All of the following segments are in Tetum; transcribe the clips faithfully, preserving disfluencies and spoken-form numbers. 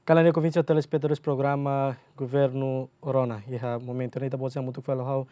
Kalan di'ak, ouvinte no telespetadores programa Governo Rona. Iha momentu ne'e ita-boot sei hamutuk fali ho ha'u,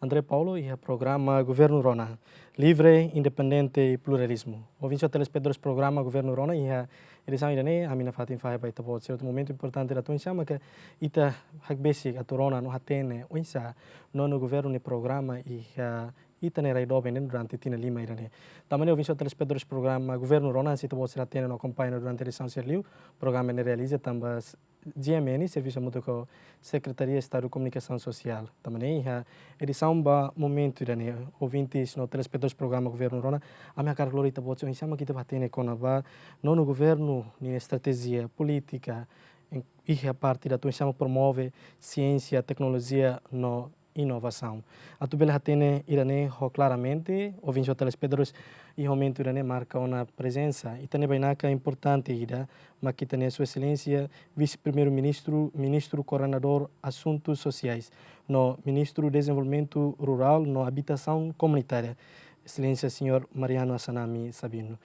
André Paulo, iha programa Governo Rona, livre, independente i pluralizmu. Ouvinte no telespetadores programa Governo Rona, iha edisaun ida-ne'e, ami nafatin fahe ba ita-boot sira hotu momentu importante ida atu oinsá maka ita hakbesik atu rona no hatene oinsá nonu governu nia programa iha ita-nia rai doben ne'e durante tinan lima ida-ne'e. Tanba ne'e, ouvinte no telespetadores programa Governo Rona, se ita-boot sira hatene no akompaña durante edisaun sira liu, programa ne'e realiza tanba s-, G M N, servisu hamutuk ho Sekretaria Estadu Komunikasaun Sosiál. Tanba ne'e, iha edisaun ba momentu ida-ne'e, ouvintes no telespetadores programa Governo Rona, ami hakarak lori ita-boot sira oinsá maka ita bá hatene kona-ba nonu governu nia estratéjia polítika, em, iha parte ida atu oinsá mak promove siénsia, teknolojia no inovasaun. Atu bele hatene ida-ne'e ho klaramente, ouvinte no telespetadores, iha momentu ida-ne'e marka ona prezensa ita-nia bainaka importante ida, mak ita-nia Sua Exelénsia Vise-Primeiru-Ministru, Ministru Koordenadór Asuntus Sosiais, no Ministru Dezenvolvimentu Rurál no Abitasaun Komunitária, Exelénsia Señór Mariano Assanami Sabino.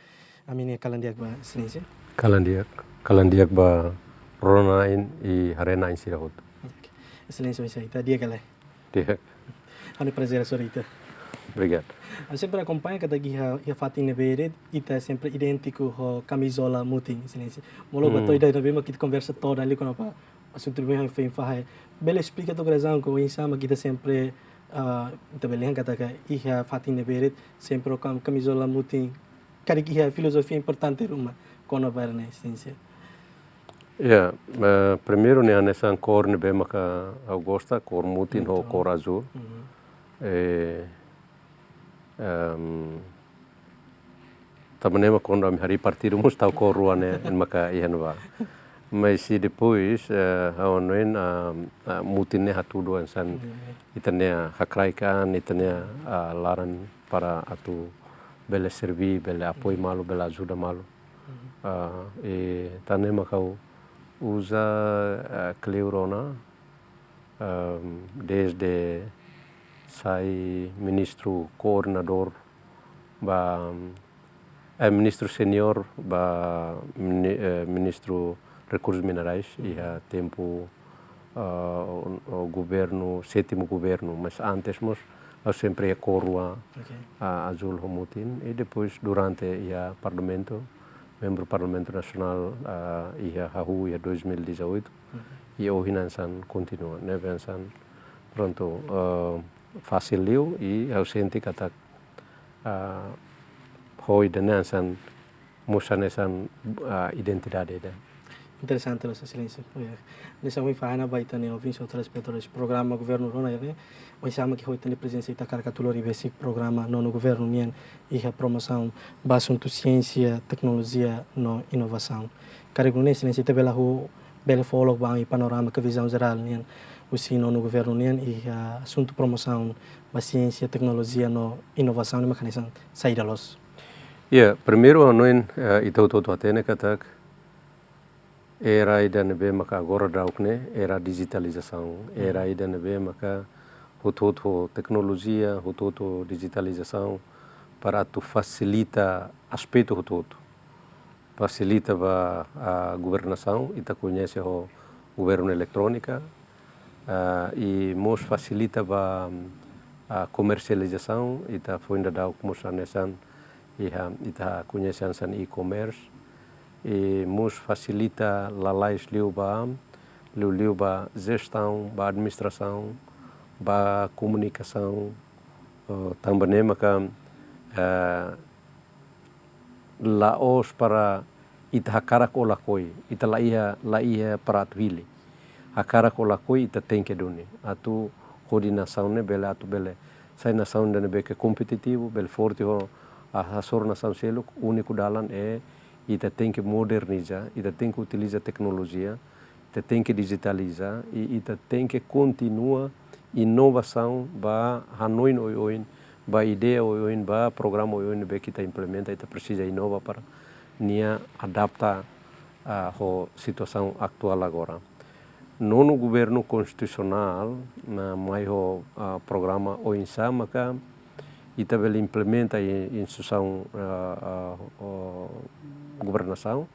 Ami-nia kalan di'ak ba Exelénsia. Kalan di'ak, kalan di'ak ba rona-na'in i haree-na'in sira hotu. Oke. Exelénsia, oinsá, ita di'ak ka lae? Di'ak. Ha'u-nia prazer hasoru ita. Obrigadu. Ami sempre akompaña katak iha, iha fatin ne'ebé de'it, ita sempre idéntiku ho kamizola mutin, Exelénsia. Molok ba Hmm. to'o ida-ne'ebé mak ita konversa todan liu kona-ba asuntu ne'ebé ami foin fahe. Bele esplika took razaun ka oinsá mak ita sempre, ah, ita bele dehan katak iha fatin ne'ebé de'it sempre ho kam-, kamizola mutin, karik iha filozofia importante ruma kona-ba ne'e, Exelénsia? Ya, eh, primeiru ne'e hanesan kór ne'ebé maka ha'u gosta, kór mutin ho Mutin. kór azúl. Mhm. Eh, ehm, tanba ne'e mak kuandu ami harii partidu mós tau kór rua ne'e, ne'e maka iha ne'ebá. Mas i depois, eh, ha'u hanoin, ah, ah, mutin ne'e hatudu hanesan Mhm. ita-nia hakraik an, ita-nia, ah, laran para atu bele serví, bele apoiu malu, bele ajuda malu. Mhm. Ah, i tan ne'e mak ha'u uza, ah, kleur ona, ehm, desde sai ministru koordenadór ba, eh, ministru seniór ba mini-, eh, ministru Rekursus Minerais, iha tempu, ah, o, o governu, sétimu governu, mas antes mós, ha'u sempre iha kór rua, Oke. ah, azúl ho mutin, i depois durante iha parlamentu, membru Parlamentu Nasionál, ah, iha hahú iha dois mil e dezoito, Mhm. i ohin hanesan kontinua, ne'ebé hanesan, prontu, ah, fasil liu, i ha'u sente katak, ah, ho ida-ne'e hanesan, mós hanesan, ah, identidade ida. Interesante loos, Exelénsia. Oke. Hanesan ohin fahe ona ba ita-nia ouvintes no telespetadores programa Governo Rona ne'e, oinsá mak ho ita-nia prezensa ita hakarak atu lori besik programa nonu governu nian iha promosaun ba asuntu siénsia, teknolojia no inovasaun. Karik nune'e, Exelénsia, ita bele hahú, bele fó loos ba ami panorama ka vizaun jerál nian husi nonu governu nian iha asuntu promosaun ba siénsia, teknolojia no inovasaun ne'e mak hanesan saida loos? Ya, primeiru hanoin, eh, ita hotu-hotu hatene katak era ida ne'ebé maka agora daudaun ne'e, era dijitalizasaun, era ida ne'ebé maka hotu-hotu ho teknolojia, hotu-hotu ho dijitalizasaun, para atu fasilita aspetu hotu-hotu. Fasilita ba, ah, governasaun, ita koñese ho governu eletrónika, ah, i mós fasilita ba, ah, komersializasaun, ita foin daudauk mós hanesan iha, ita koñese hanesan e-commerce, i mós fasilita lalais liu ba, liuliu ba jestaun, ba administrasaun, ba komunikasaun, eh, tanba ne'e maka, eh, la'ós para ita hakarak ou lakohi, ita la iha, la iha para atu hili. Hakarak ou lakohi ita tenke duni. Atu hodi nasaun ne'e bele atu bele sai nasaun ida ne'ebé ke kompetitivu, bele forte ho, ah, hasoru nasaun seluk, úniku dalan é ita tenke moderniza, ita tenke utiliza teknolojia, ita tenke dijitaliza, i ita tenke kontinua inovasaun ba hanoin oioin, ba ideia oioin, ba programa oioin ne'ebé ke ita implementa, ita presiza inova para nia adapta, ah, ho situasaun atuál agora. Nonu governu konstitusionál, ne'e mai ho, ah, programa oinsá maka ita bele implementa i-, instituisaun, ah, ah, o governasaun,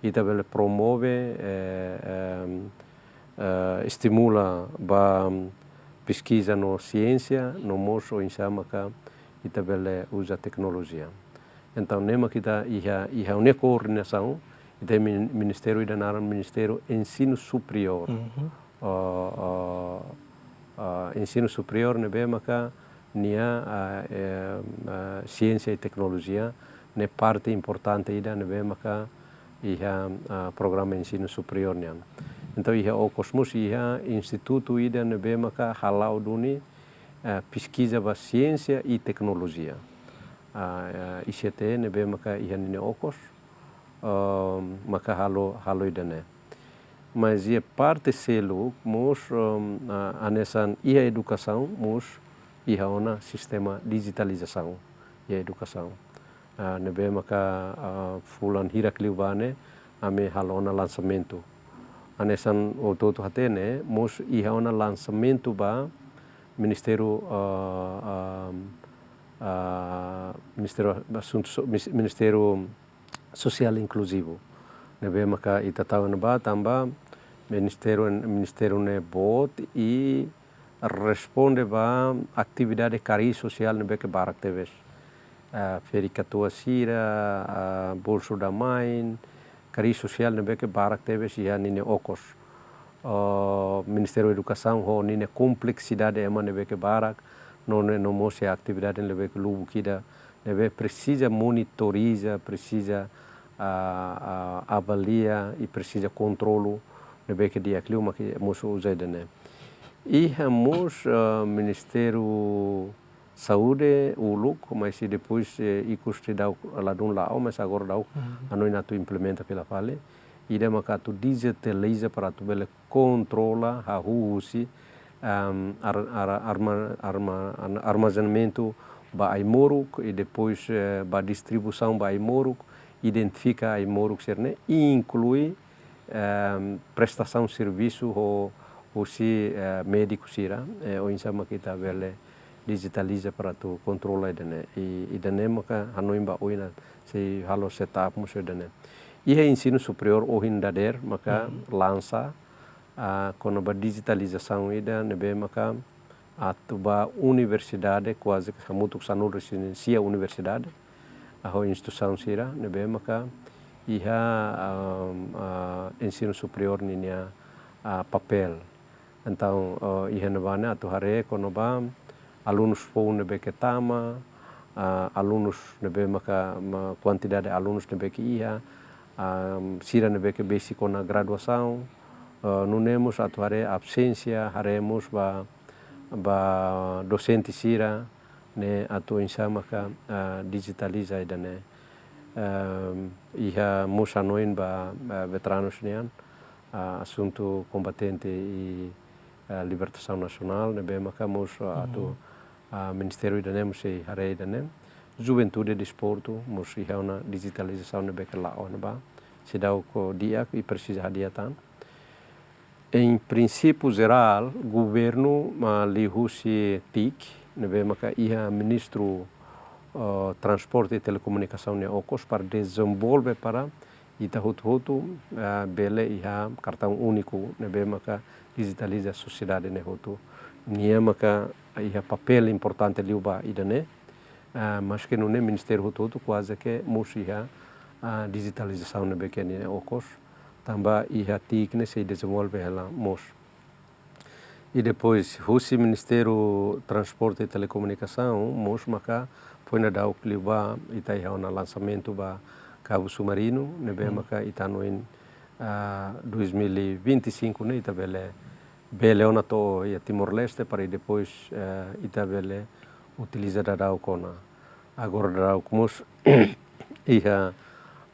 ita bele promove, eh, em, eh, estimula ba, mm, peskiza no siénsia, no mós oinsá maka ita bele uza teknolojia. Entaun, ne'e mak ita iha, iha nia koordenasaun, ita iha min-, ministériu ida naran Ministériu Ensinu Superiór. Mhm. Ah, ah, ah, ensinu superiór ne'ebé maka nia, ah, eh, ah, siénsia i teknolojia, ne'e parte importante ida ne'ebé maka iha, ah, programa ensinu superiór nian. Entaun, iha okos mós iha institutu ida ne'ebé maka hala'o duni, ah, peskiza ba siénsia i teknolojia. Ah, ah, I C T ne'ebé maka iha ninia okos, ah, maka halo, halo ida-ne'e. Mas iha parte seluk mós, em, ah, hanesan iha edukasaun mós iha ona sistema dijitalizasaun iha edukasaun. Ah, ne'ebé maka, ah, fulan hirak liubá ne'e ami halo ona lansamentu. Hanesan hotu-hotu hatene, mós iha ona lansamentu ba Ministériu, ah, ah, ah, Ministériu Asuntu So-, Mis-, Ministériu Sosiál Inkluzivu. Ne'ebé maka ita tau ona ba tanba ministériu, ministériu ne'e boot i responde ba atividade karik sosiál ne'ebé ke barak tebes. Ah, ferik-katuas sira, ah, Bolsu da Mãe, karik sosiál ne'ebé ke barak tebes iha ninia okos. Ah, Ministériu Edukasaun ho ninia kompleksidade ema ne'ebé ke barak, no ne'e no mós iha atividade ne'ebé ke lubuk ida, ne'ebé presiza monitoriza, presiza, ah, ah, avalia i presiza kontrolu, ne'ebé ke di'ak liu mak mós uza ida-ne'e. Iha mós, ah, Ministériu Saúde uluk, mas i depois, eh, ikus seidauk ladún la'o, mas agora daudaun, mhm, hanoin atu implementa fila fali. Ida maka atu dijitaliza para atu bele kontrola, hahú husi, em, ar-, ar-, arma-, arma-, an-, armazenamentu ba ai-moruk, i depois, eh, ba distribuisaun ba ai-moruk, identifika ai-moruk sira-ne'e, inklui, em, prestasaun servisu ho, husi, eh, médiku sira, eh, oinsá maka ita bele dijitaliza para atu kontrola ida-ne'e. I, ida-ne'e maka hanoin ba oin sei halo setup mós ida-ne'e. Iha ensinu superiór ohin dadeer maka, mhm, lansa, ah, kona-ba dijitalizasaun ida ne'ebé maka atu ba universidade, kuaze ke hamutuk sanulu-resin-sia universidade, ah, ho instituisaun sira ne'ebé maka iha, ah, ah, ensinu superiór ninia, ah, papél. Entaun, ah, iha ne'ebá ne'e atu haree kona-ba alunus foun ne'ebé ke tama, ah, alunus ne'ebé maka, ma, kuantidade alunus ne'ebé ke iha, ah, sira ne'ebé ke besik ona graduasaun, ah, nune'e mós atu haree absénsia, haree mós ba, ba dosente sira, ne'e atu oinsá maka, ah, dijitaliza ida-ne'e. Em, iha mós hanoin ba, ba veteranus nian, ah, asuntu kombatente i, ah, libertasaun nasionál, ne'ebé maka mós, ah, atu, mhm, ah, ministériu ida-ne'e mós sei haree ida-ne'e. Juventude i desportu, mós iha ona dijitalizasaun ne'ebé ke la'o ne'ebá. Seidauk di'ak i presiza hadi'a tan. Em princípio geral, governu, ah, liuhusi TIC, ne'ebé maka iha ministru, ah, transporte i telekomunikasaun nia okos para dezenvolve para ita hotu-hotu, ah, bele iha kartaun úniku, ne'ebé maka dijitaliza sosiedade ne'e hotu. Nia maka iha papél importante liu ba ida-ne'e, ah, maske nune'e ministériu hotu-hotu kuaze ke mós iha, ah, dijitalizasaun ne'ebé ke ninia okos, tanba iha TIC ne'e sei dezenvolve hela mós. I depois, husi Ministériu Transporte i Telekomunikasaun, mós maka foin daudauk liubá, ita iha ona lansamentu ba kabu submarinu, ne'ebé, hmm, maka ita hanoin, ah, dois mil e vinte e cinco ne'e ita bele, bele ona to'o iha Timor-Leste, para i depois, eh, ita bele utiliza daudauk ona. Agora daudauk mós iha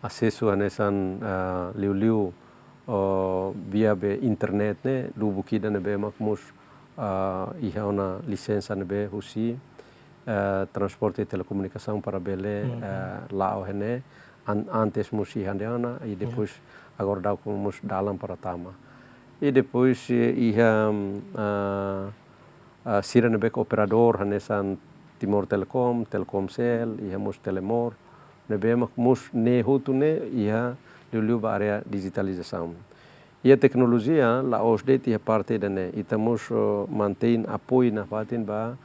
asesu hanesan, ah, liuliu, oh, via be internet ne'e, lubuk ida ne'ebé mak mós, ah, iha ona lisensa ne'ebé husi, ah, transporte i telekomunikasaun para bele, mhm, ah, la'o iha ne'e, an-, antes mós iha ne'e ona, i, ya, depois agora daudauk mós dalan para tama. I depois, eh, iha, ah, ah, sira ne'ebé ke operadór, hanesan Timor Telecom, Telkomcel, iha mós Telemor, ne'ebé mak mós ne'e hotu ne'e iha liuliu ba área dijitalizasaun. Iha teknolojia, la'ós de'it iha parte ida-ne'e, ita mós, eh, mantein apoiu nafatin ba,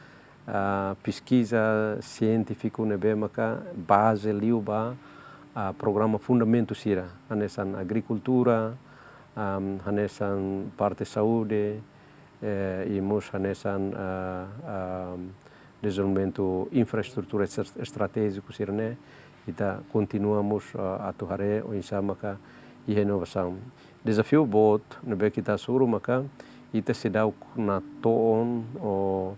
ah, peskiza sientífiku ne'ebé maka baze liu ba, ah, programa fundamentu sira, hanesan agrikultura, am, hanesan parte saúde, eh, i mós hanesan, ah, am, dezenvolvimentu infraestrutura est-, estratéjiku sira-ne'e, ita kontinua mós, ah, atu haree oinsá maka iha inovasaun. Dezafiu boot ne'ebé ita hasoru maka ita seidauk natoon, o,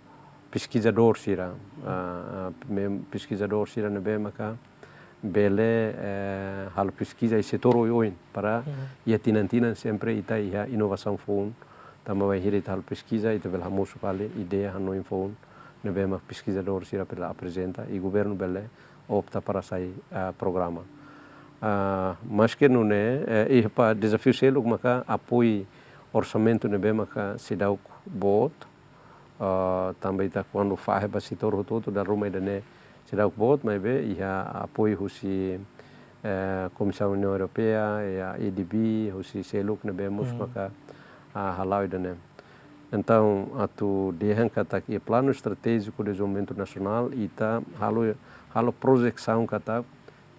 peskizadór sira. Ah, ah, mem-, peskizadór sira ne'ebé maka bele, eh, halo peskiza iha setór oioin para Mhm. iha tinan-tinan sempre ita iha inovasaun foun. Tanba bainhira ita halo peskiza, ita bele hamosu fali ideia hanoin foun ne'ebé mak peskizadór sira bele aprezenta i governu bele opta para sai, ah, programa. Ah, maske nune'e, eh, iha dezafiu seluk maka apoiu orsamentu ne'ebé maka seidauk boot, ah, tanba ita kuandu fahe ba setór hotu-hotu dala ruma ida-ne'e seidauk boot, maibé iha apoiu husi, eh, Komisaun Uniaun Europeia, iha A D B, husi seluk ne'ebé mós Hmm. maka, ah, hala'o ida-ne'e. Entaun, atu dehan katak iha Planu Estratéjiku Dezenvolvimentu Nasionál, ita halo, halo projesaun katak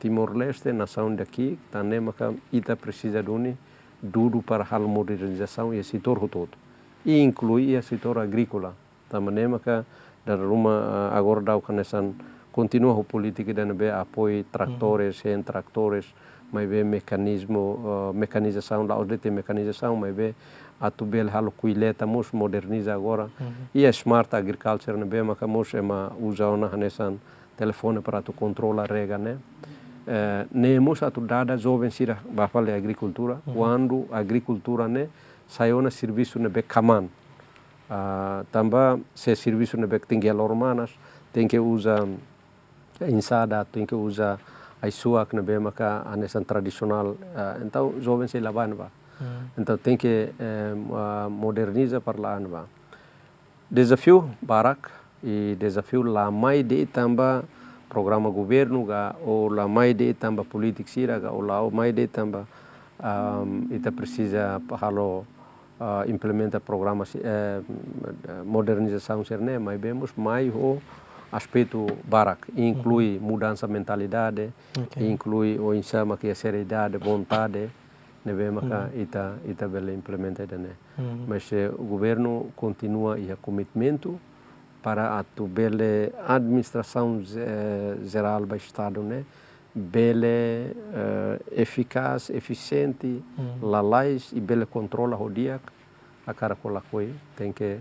Timor-Leste, nasaun daki, tan ne'e maka ita presiza duni dudu para halo modernizasaun iha setór hotu-hotu. I inklui iha setór agríkola. Tanba ne'e maka dala ruma, ah, agora daudaun hanesan kontinua ho polítika ida ne'ebé apoiu tratores, Mhm. hein tratores, maibé mekanizmu, ah, mekanizasaun, la'ós de'it mekanizasaun, maibé atu bele halo kuileta mós moderniza agora. Mhm. Iha smart agriculture ne'ebé maka mós ema uza ona hanesan telefone para atu kontrola rega ne'e. Eh, ne'e mós atu dada joven sira ba fali agrikultura, Mhm. kuandu agrikultura ne'e sai ona servisu ne'ebé kaman. Ah, tanba se servisu ne'ebé tenke lor manas, tenke uza ensada, tenke uza ai-suak ne'ebé maka hanesan tradisionál. Ah, entaun joven sei la bá ne'ebá. Hmm. Entaun tenke, eh, ah, moderniza para la ne'ebá. Dezafiu barak, i dezafiu la mai de'it tanba programa governu ka, ou la mai de'it tanba polítika sira ka, ou la mai de'it tanba, am, ita presiza pa halo, ah, implementa programa si-, eh, modernizasaun sira-ne'e, maibé mós mai ho aspetu barak, inklui Mhm. mudansa mentalidade, Ok. inklui oinsá maka iha seriedade, vontade, ne'ebé maka Mhm. ita, ita bele implementa ida-ne'e. Mhm. Mas, eh, governu kontinua iha komitmentu para atu bele administrasaun ze-, eh, jerál ba Estadu ne'e bele, eh, efikás, efisiente, Mhm. lalais i bele kontrola ho di'ak hakarak ka lakohi, tenke,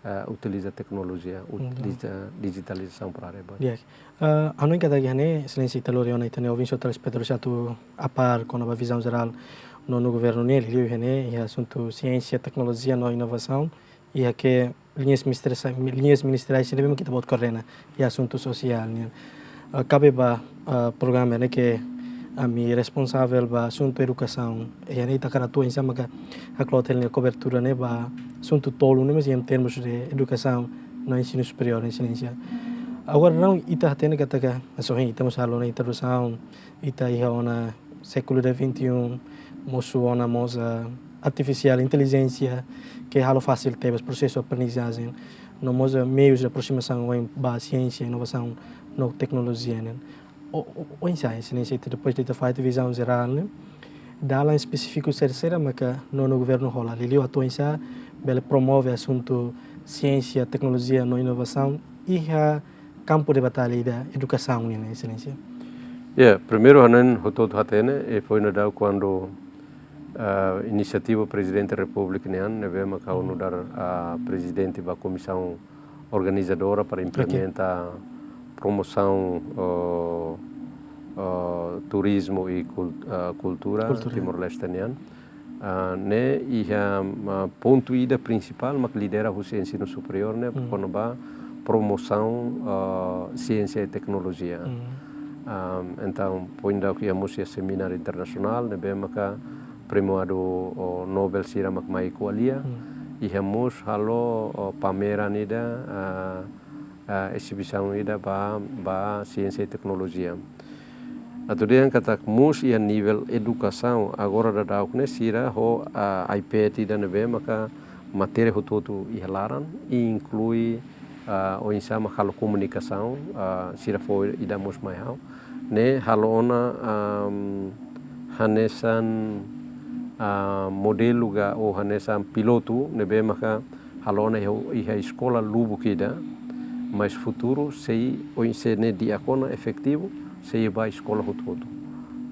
eh, utiliza teknolojia, Mhm. utiliza dijitalizasaun para rebate. Di'ak. Eh, ha'u hanoin katak iha ne'e, Exelénsia, ita lori ona ita-nia ouvinte ou telespetadór sira atu a par kona-ba vizaun jerál nonu governu nian, liuliu iha ne'e, iha asuntu siénsia, teknolojia no inovasaun, iha ke liñas ministeriais, liñas ministeriais sira ne'ebé mak ita-boot koordena iha asuntu sosiál nian. Ah, kabe ba, ah, programa ne'e ke ami responsavel ba asuntu edukasaun. Iha ne'e ita hakarak atu oinsá maka hakloot hela nia kobertura ne'e ba asuntu tolu ne'e mós em termos de edukasaun no ensinu superiór, Exelénsia. Agora daudaun ita hatene katak, ah, so hein, ita mós halo ona introdusaun, ita iha ona século de vinte e um, mosu ona mós, ah, artificial intelligência, ke halo fasil tebes prosesu aprendizajen, no mós, ah, meius de aproximasaun oioin ba siénsia, inovasaun no teknolojia ne'e. O, o, oinsá, Exelénsia, ita depois de ita fahe ita vizaun jerál ne'e, dalan espesífiku sira-sira maka nonu governu hola, liuliu atu oinsá bele promove asuntu siénsia, teknolojia no inovasaun iha kampu de batalla ida edukasaun nian, Exelénsia. Ya, primeiru ha'u hanoin hotu-hotu hatene, i foin daudaun kuandu, ah, inisiativa Prezidente Repúblika nian, ne'ebé maka ha'u Uhum. nu'udar, ah, prezidente ba komisaun organizadora para Ok. implementa promosaun, oh, oh, turizmu i kul-, ah, kultura Kultura. Timor-Leste nian. Ah, ne'e iha, ah, pontu ida prinsipál mak lidera husi ensinu superiór ne'e, Hmm. kona-ba promosaun, ah, siénsia i teknolojia. Hmm. Ah, entaun, foin daudauk iha mós iha semináriu internasionál, ne'ebé maka premiadu, oh, Nobel sira mak mai ko'alia, Hmm. iha mós halo, oh, pameran ida, ah, ah, ezibisaun ida ba, ba siénsia i teknolojia. Atu dehan katak mós iha nivel edukasaun, agora daudauk ne'e sira ho, ah, iPad ida ne'ebé maka matéria hotu-hotu iha laran, inklui, ah, oinsá mak halo komunikasaun, ah, sira fó ida mós mai ha'u. Ne'e halo ona, am, hanesan, ah, modelu ka ou hanesan pilotu ne'ebé maka halo ona iha, iha eskola lubuk ida, mas futuru sei, oinsá ne'e di'ak ona efetivu, sei ba eskola hotu-hotu.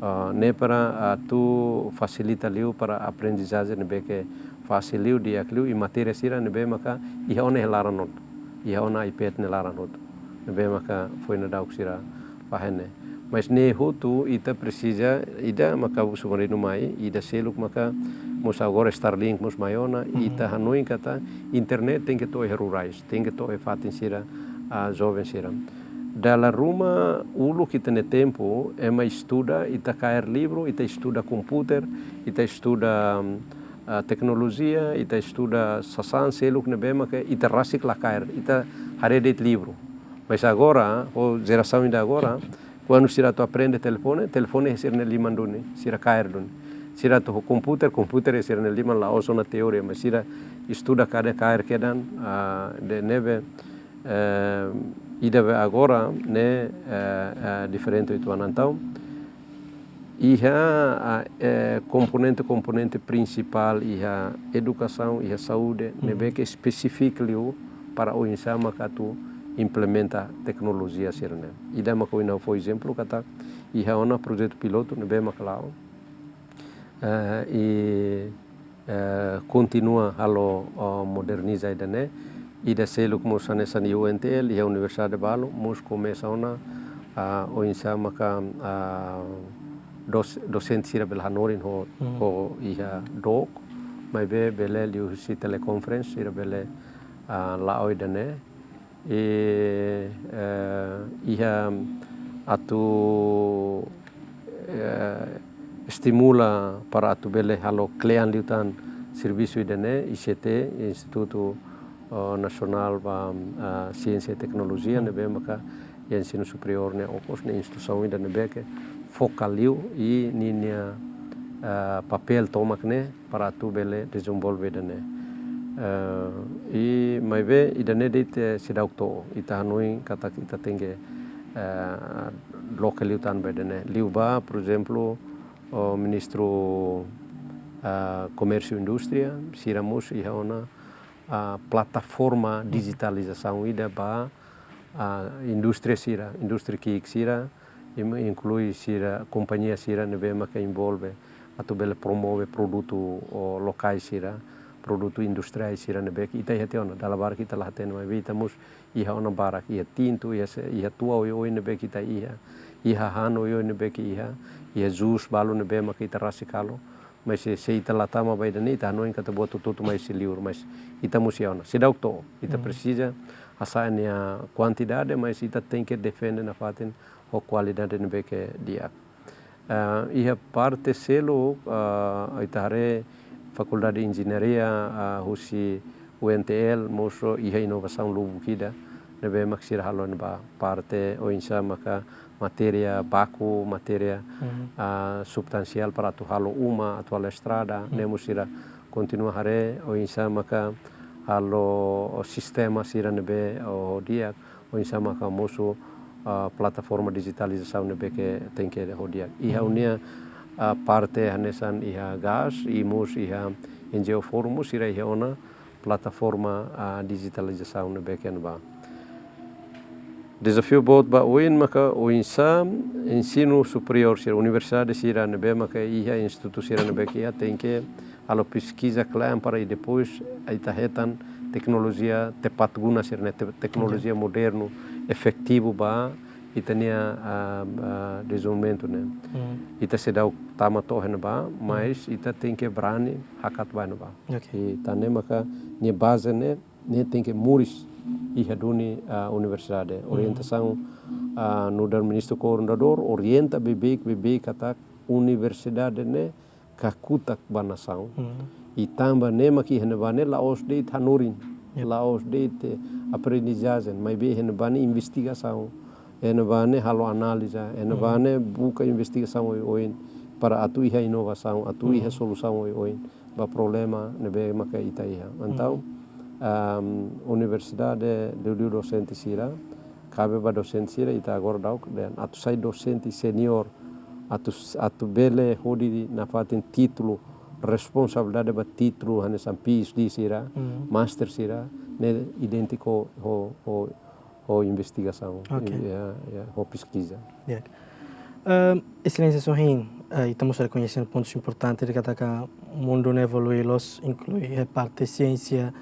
Ah, ne'e para atu fasilita liu para aprendizajen ne'ebé ke fasil liu, di'ak liu, i matéria sira ne'ebé maka iha ona iha laran hotu, iha ona iPad nia laran hotu. Ne'ebé maka foin daudauk sira fahe ne'e. Mas ne'e hotu ita presiza, ida maka Abu Submarino mai, ida seluk maka mós agora Starlink mós mai ona, ita hanoin katak internet tenke to'o iha rurais, tenke to'o iha fatin sira, ah, joven sira. Dala ruma uluk ita-nia tempu, ema estuda, ita kaer livru, ita estuda komputer, ita estuda, mm, ah, teknolojia, ita estuda sasán seluk ne'ebé maka ita rasik la kaer, ita haree de'it livru. Mas agora, ho jerasaun ida agora, kuandu sira atu aprende telefone, telefone iha sira-nia liman duni, sira kaer duni. Sira atu ho komputer, komputer iha sira-nia liman, la'ós ona teoria, mas sira estuda kaer, kaer kedan, ah, ida ne'ebé, eh, ida be agora ne'e, eh, eh, diferente uitoan. Entaun, iha, ah, eh, komponente-komponente prinsipál iha edukasaun, iha saúde, ne'ebé ke espesífiku liu para oinsá maka atu implementa teknolojia sira-ne'e. Ida maka ohin ha'u fó ezemplu katak iha ona projetu pilotu ne'ebé maka la'o, eh, i, eh, kontinua halo, oh, moderniza ida-ne'e. Ida seluk mós hanesan iha U N T L, iha universidade balu, mós komesa ona, ah, oinsá maka, ah, dos-, dosente sira bele hanorin ho, ho iha dook, maibé bele liuhusi teleconference sira bele, ah, la'o ida-ne'e. I, eh, iha atu, eh, estimula para atu bele halo kle'an liután servisu ida-ne'e, I C T, Institutu, eh, Nasionál ba, ah, Siénsia i Teknolojia, ne'ebé maka iha ensinu superiór ne'e okos, ne'e instituisaun ida ne'ebé ke fokál liu i ninia, ah, papél tomak ne'e para atu bele dezenvolve ida-ne'e. Eh, i maibé ida-ne'e de'it, eh, seidauk to'o, ita hanoin katak ita tenke, eh, loke liután ba ida-ne'e. Liubá, por ezemplu, o ministru, ah, Komérsiu i Indústria, sira mós iha ona, ah, plataforma dijitalizasaun ida ba, ah, indústria sira, indústria ki'ik sira, im-, inklui sira, kompañia sira ne'ebé maka envolve atu bele promove produtu, o, lokais sira, produtu industriais sira ne'ebé ke ita iha tiha ona, dala barak ita la hatene, maibé ita mós iha ona barak, iha tintu, iha se-, iha tua oioin ne'ebé ke ita iha, iha hahán oioin ne'ebé ke iha, iha jus balu ne'ebé maka ita rasik halo, mas se, se ita la tama ba ida-ne'e, ita hanoin katak buat hotu-hotu mai husi liur, mas ita mós iha ona. Seidauk to'o, ita presiza hasa'e nia kuantidade, mas ita tenke defende nafatin ho kualidade ne'ebé ke di'ak. Ah, iha parte seluk, ah, ita haree Fakuldade Enjeñaria, ah, husi U N T L, mós iha inovasaun lubuk ida, ne'ebé mak sira halo ne'ebá parte oinsá maka matéria baku, matéria, ah, substansiál para atu halo uma, atu halo estrada, ne'e mós sira kontinua haree oinsá maka halo sistema sira ne'ebé ho di'ak, oinsá maka mosu, ah, plataforma dijitalizasaun ne'ebé ke tenke ho di'ak. Iha ha'u-nia, ah, parte hanesan iha gás, i mós iha N G O Forum mós sira iha ona plataforma, ah, dijitalizasaun ne'ebé ke ne'ebá. Dezafiu boot ba oin maka oinsá ensinu superiór sira, universidade sira ne'ebé maka iha, institutu sira ne'ebé ke iha tenke halo peskiza kle'an para i depois ita hetan teknolojia tepat guna sira-ne'e, te-, teknolojia modernu, efetivu ba ita-nia, ah, ah, dezenvolvimentu ne'e. Ita seidauk tama to'o iha ne'ebá, mas ita tenke brani hakat ba iha ne'ebá. Oke. I tan ne'e maka nia baze ne'e, ne'e tenke moris iha duni, ah, universidade. Orientasaun, ah, nu'udar ministru koordenadór orienta beibeik, beibeik katak universidade ne'e kakutak ba nasaun. I tanba ne'e mak iha ne'ebá ne'e la'ós de'it hanorin, la'ós de'it, eh, aprendizajen, maibé iha ne'ebá ne'e investigasaun. iha ne'ebá ne'e halo analiza, iha ne'ebá ne'e buka investigasaun oioin para atu iha inovasaun, atu iha solusaun oioin ba problema ne'ebé maka ita iha. Entaun, um, universidade, liuliu dosente sira, kabe ba dosente sira, ita agora daudaun atu sai dosente senior, atu, atu bele hodi nafatin títulu, responsabilidade ba títulu, hanesan P H D sira, master sira, ne'e idéntiku ho, ho, ho investigasaun, iha, iha, ho peskiza. Di'ak. Ehm, Exelénsia Sorin, eh, ita mós rekoñese pontus importantes de katak mundu ne'e evolui loos, inklui iha parte siénsia,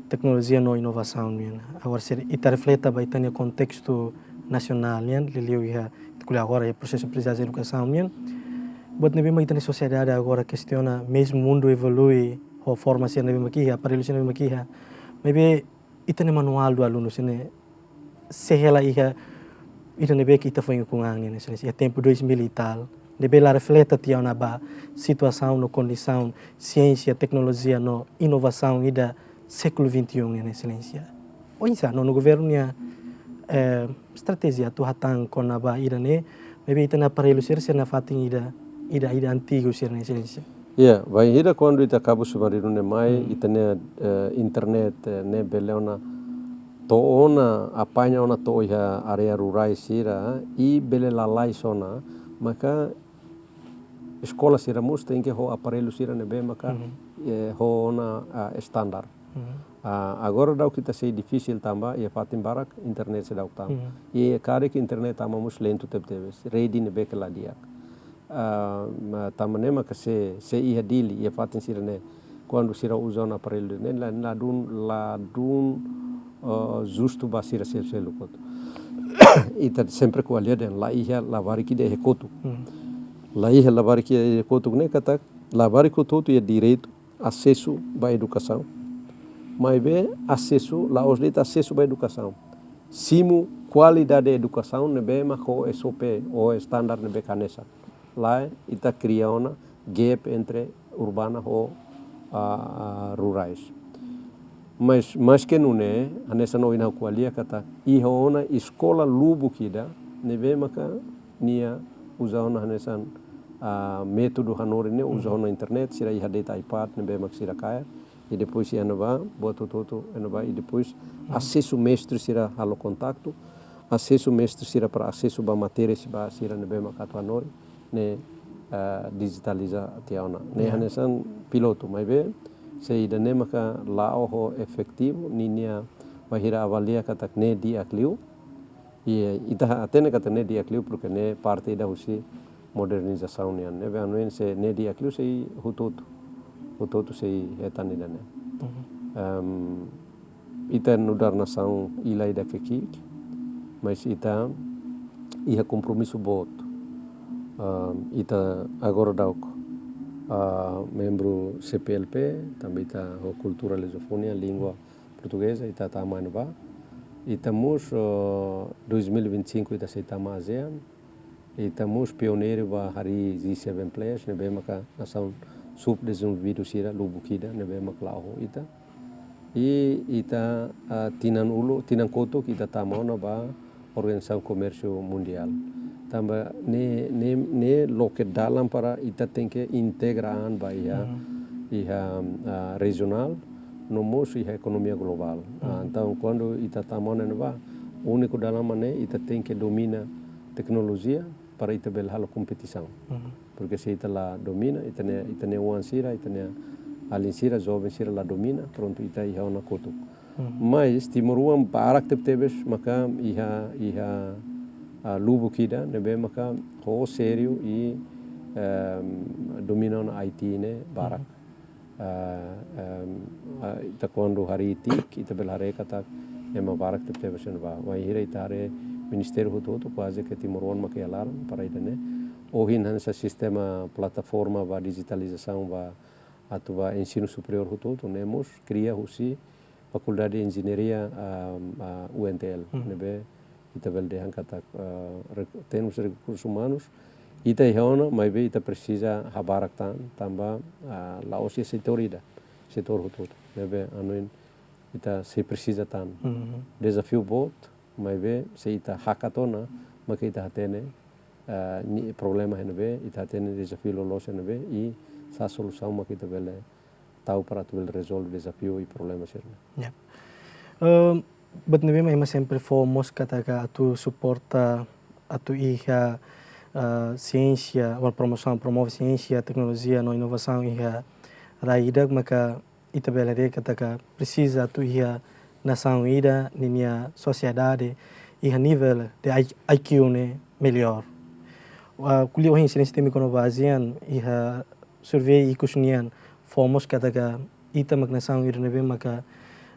teknolojia no inovasaun nian. Agora se ita refleta ba ita-nia kontestu nasionál nian, liuliu iha, ita ko'alia agora iha prosesu aprendizagem edukasaun nian. Buat ne'ebé mak ita-nia sosiedade agora kestiona, mezmu mundu evolui, ho forma sira ne'ebé mak iha, aparellu sira ne'ebé mak iha. Maibé ita-nia manuál do aluno sira-ne'e sei hela iha, ida ne'ebé ke ita foin ukun an nian, Exelénsia, iha tempu dois mil e tal, ne'ebé la refleta tiha ona ba situasaun no kondisaun siénsia, teknolojia no inovasaun ida século vinte e um nian, Exelénsia. Oinsá, no, no governu nia, eh, estratéjia atu hatán kona-ba ida-ne'e, maibé ita-nia aparellu sira, sira nafatin ida, ida, ida antigu sira-ne'e, Exelénsia. Ya, bainhira kuandu ita Cabo Submarino ne'e mai, ita-nia, eh, internet, eh, ne'e bele ona to'o ona, apaña ona to'o iha área rurais sira, i bele lalais ona, maka eskola sira mós tenke ho aparellu sira ne'ebé maka, eh, ho ona, ah, standar. Ah, agora daudaun ita sei difisil tanba iha fatin barak internet seidauk tama. I karik internet tama mós lentu tebetebes, rede ne'ebé ke la di'ak. Ah, ma-, tanba ne'e maka se, se iha Dili, iha fatin sira-ne'e, kuandu sira uza ona aparellu ne'e, la, ladún, ladún, eh, justu ba sira seluk-seluk hotu. Ita sempre ko'alia dehan la iha labarik ida iha kotuk. La iha labarik ida iha kotuk ne'e katak labarik hotu-hotu iha direitu asesu ba edukasaun. Maibé asesu, la'ós de'it asesu ba edukasaun. Simu kualidade edukasaun ne'ebé mak ho S O P, ho standar ne'ebé hanesan. Lae, ita kria ona gap entre urbana ho, ah, ah, rurais. Mas, maske nune'e, hanesan ohin ha'u ko'alia katak, iha ona eskola lubuk ida, ne'ebé maka nia uza ona hanesan, ah, métodu hanorin ne'e, uza ona internet, sira iha de'it iPad, ne'ebé mak sira kaer. I depois iha ne'ebá, buat hotu-hotu iha ne'ebá, i depois asesu mestre sira halo kontaktu, asesu mestre sira para asesu ba matéria sira, sira ne'ebé mak atu hanorin, ne'e, ah, dijitaliza tiha ona. Ne'e hanesan pilotu, maibé, se ida-ne'e maka la'o ho efetivu, ninia bainhira avalia katak ne'e di'ak liu, i ita hatene katak ne'e di'ak liu, porque ne'e parte ida husi modernizasaun nian. Ne'ebé hanoin se ne'e di'ak liu sei hotu-hotu. Hotu-hotu sei hetan ida-ne'e. Em, ita nu'udar nasaun ila ida ke ki'ik, mas ita iha kompromisu boot. Em, ita agora daudaun, ah, membru C P L P, tanba ita ho kultura lusofonia, língua portugeza, ita tama iha ne'ebá. Ita mós, eh, dois mil e vinte e cinco ita sei tama ASEAN. Ita mós pioneiru ba harii G seven plus, ne'ebé maka nasaun subdezenvolvidu sira lubuk ida, ne'ebé maka la'o ho ita. I ita, ah, tinan uluk, tinan kotuk ita tama ona ba Organizasaun Komérsiu Mundiál. Tanba ne'e, ne'e, ne'e loke dalan para ita tenke integra an ba iha, iha, ah, rejionál, no mós iha ekonomia globál. Ah, entaun, kuandu ita tama ona iha ne'ebá, úniku dalan mak ne'e ita tenke domina teknolojia para ita bele halo kompetisaun. Porque se ita la domina, ita-nia, ita-nia oan sira, ita-nia alin sira, joven sira la domina, prontu ita iha ona kotuk. Mas timoroan barak tebetebes maka iha, iha, ah, lubuk ida, ne'ebé maka ho sériu i, em, domina ona I T ne'e barak. Ah, em, ah, ita kuandu harii tiha, ita bele haree katak ema barak tebetebes iha ne'ebá. Bainhira ita haree ministériu hotu-hotu, kuaze ke timoroan maka iha laran para ida-ne'e. Ohin hanesan sistema plataforma ba dijitalizasaun ba atu ba ensinu superiór hotu-hotu, ne'e mós kria husi Fakuldade Enjeñaria, ah, ah, U N T L, ne'ebé ita bele dehan katak, ah, rek-, termus rekursus umanus, ita iha ona, maibé ita presiza habarak tan, tanba, ah, la'ós iha setór ida, setór hotu-hotu. Ne'ebé, hanoin, ita sei presiza tan. Dezafiu boot, Maibé, se ita hakat ona, maka ita hatene, eh, ni problema iha ne'ebé, ita hatene dezafiu loloos iha ne'ebé, i sá solusaun maka ita bele tau para atu bele rezolve dezafiu i problema sira-ne'e. Ya. Ehm, buat ne'ebé mak ema sempre fó mós katak atu suporta, atu iha, eh, siénsia, ou promosaun, promove siénsia, teknolojia no inovasaun iha rai ida, maka ita bele dehan katak presiza atu iha nasaun ida ninia sosiedade iha nivel de I-, I Q ne'e mellór. Ah, ko'alia ohin Exelénsia temi kona-ba ASEAN, iha survey ikus nian fó mós katak ita mak nasaun ida ne'ebé maka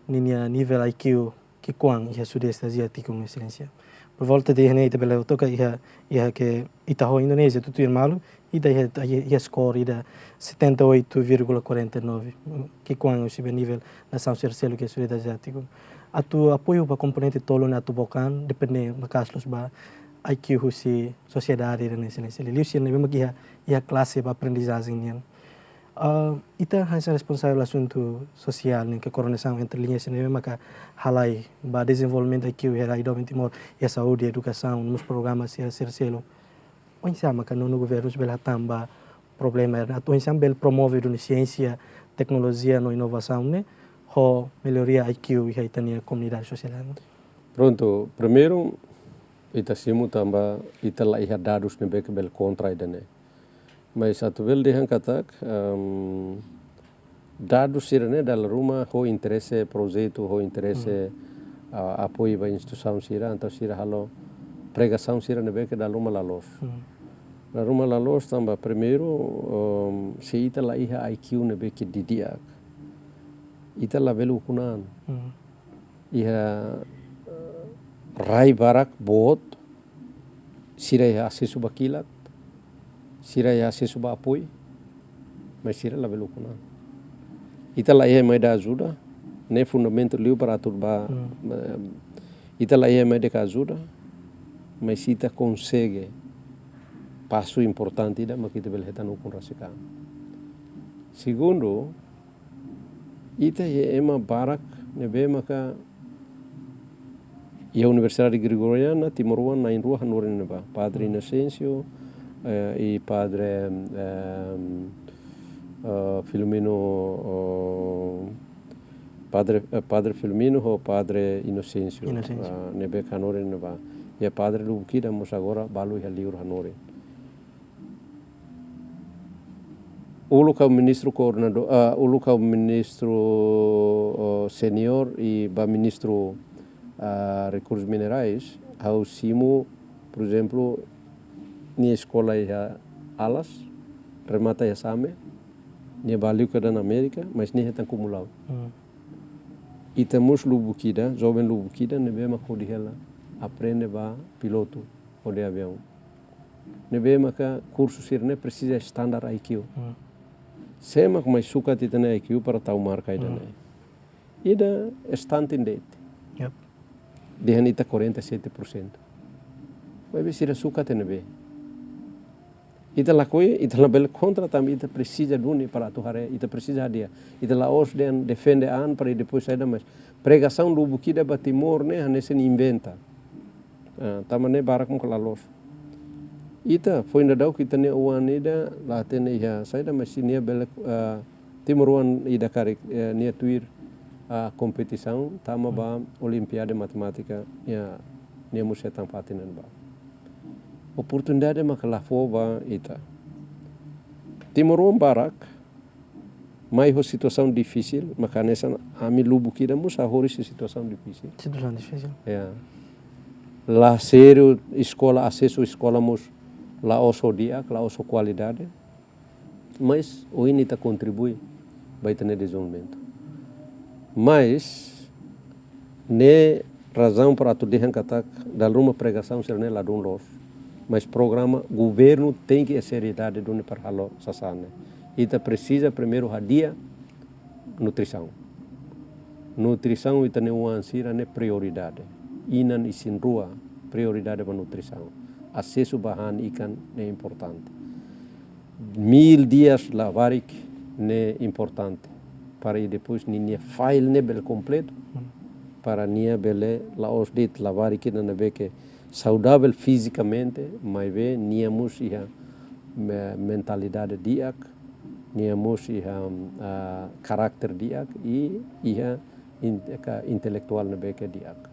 ninia nivel I Q ki'ikoan iha Sudeste Aziátiku, Exelénsia. Por volta de ne'e ita bele toka iha, iha ke ita ho Indonézia tutuir malu, ita iha, iha, iha skor ida setenta e oito vírgula quarenta e nove, ki'ikoan husi ba nivel nasaun sira seluk iha Sudeste Aziátiku. Atu apoiu ba komponente tolu ne'e atu book an, depende maka'as loos ba I Q husi sosiedade ida-ne'e, Exelénsia. Liuliu sira ne'ebé mak iha, iha klase ba aprendizajen nian. Ah, ita hanesan responsavel asuntu sosiál nian, ke koordenasaun entre liña sira ne'ebé maka halai ba dezenvolvimentu I Q iha rai doben Timor, iha saúde, edukasaun, no mós programa sira, sira seluk. Oinsá maka nonu governu bele hatán ba problema ne'e, atu oinsá bele promove duni siénsia, teknolojia no inovasaun ne'e, ho melloria I Q iha ita-nia komunidade sosiál ne'e? Prontu, primeiru, ita simu tanba ita la iha dadus ne'ebé ke bele kontra ida-ne'e. Mas atu bele dehan katak, ehm, dadus sira-ne'e dala ruma ho interese projetu, ho interese, ah, apoiu ba instituisaun sira, entaun sira halo pregasaun sira ne'ebé ke dala ruma la loos. Hmm. Dala ruma la loos tanba primeiru, ehm, se ita la iha I Q ne'ebé ke didi'ak, ita labele ukun an. Hmm. Iha, eh, rai barak boot, sira iha asesu ba kilat, sira iha asesu ba apoiu, mas sira labele ukun an. Ita la iha ema ida ajuda, ne'e fundamentu liu para atu ba, hmm, eh, ita la iha ema ida ke ajuda, mas ita konsege pasu importante ida, maka ita bele hetan ukun rasik an. Segundu, ita iha ema barak ne'ebé maka iha Universidade Gregoriana, timoroan na'in-rua hanorin ne'ebá. Padre, hmm, Inocêncio, eh, i Padre, ehm, eh, Filomeno, oh, Padre, eh, Padre Filomeno ho Padre Inocêncio, Inocêncio, ah, ne'ebé hanorin ne'ebá. Iha padre lubuk ida mós agora balu iha liur hanorin. Uluk ha'u ministru koordenadór, ah, uluk ha'u ministru, oh, seniór i ba ministru, ah, Rekursus Minerais, ha'u simu, por ezemplu, nia eskola iha Alas, remata iha Same, nia ba liu kedan Amérika, mas nia hetan cum laude. Hmm. Ita mós lubuk ida, joven lubuk ida, ne'ebé mak hodi hela aprende ba pilotu hodi aviaun. Ne'ebé maka kursu sira-ne'e presiza standar I Q. Hmm. Sé mak mai sukat ita-nia I Q para tau marka ida-ne'e? Hmm. Ida stunting de'it. Yep. Dehan ita quarenta e sete por cento. Maibé sira sukat iha ne'ebé? Ita lakohi, ita labele kontra tanba ita presiza duni para atu haree, ita presiza hadi'a. Ita la'ós dehan defende an para depois saida, mas pregasaun lubuk ida ba Timor ne'e hanesan inventa. Ah, tanba ne'e barak mós la loos. Ita foin daudauk ita-nia oan ida la hatene iha saida, mas nia bele, ah, timoroan ida karik, eh, nia tuir, ah, kompetisaun tama ba Olimpiade Matemátika, nia, nia mós hetan fatin ne'ebá. Oportunidade maka la fó ba ita. Timoroan barak mai ho situasaun difisil, maka hanesan ami lubuk ida mós hahoris situasaun difisil. Situasaun difisil. Ya. La sériu eskola, asesu eskola mós la'ós ho di'ak, la'ós ho kualidade. Mas ohin ita kontribui ba ita-nia dezenvolvimentu. Mas ne'e razaun para atu dehan katak dala ruma pregasaun sira-ne'e ladún loos. Mas programa governu tenke iha seriedade duni para halo sasán ne'e. Ita presiza primeiru hadi'a nutrisaun. Nutrisaun ita-nia oan sira-ne'e prioridade. Inan isin-rua prioridade ba nutrisaun. Asesu ba han ikan ne'e importante. Mil dias labarik ne'e importante. Para i depois ninia file ne'e bele kompletu. Hmm. para nia bele la'ós de'it labarik ida ne'ebé ke saudavel fizikamente, maibé nia mós iha me-, mentalidade di'ak, nia mós iha, ah, karakter di'ak, i iha in-, ka intelektuál ne'ebé ke di'ak.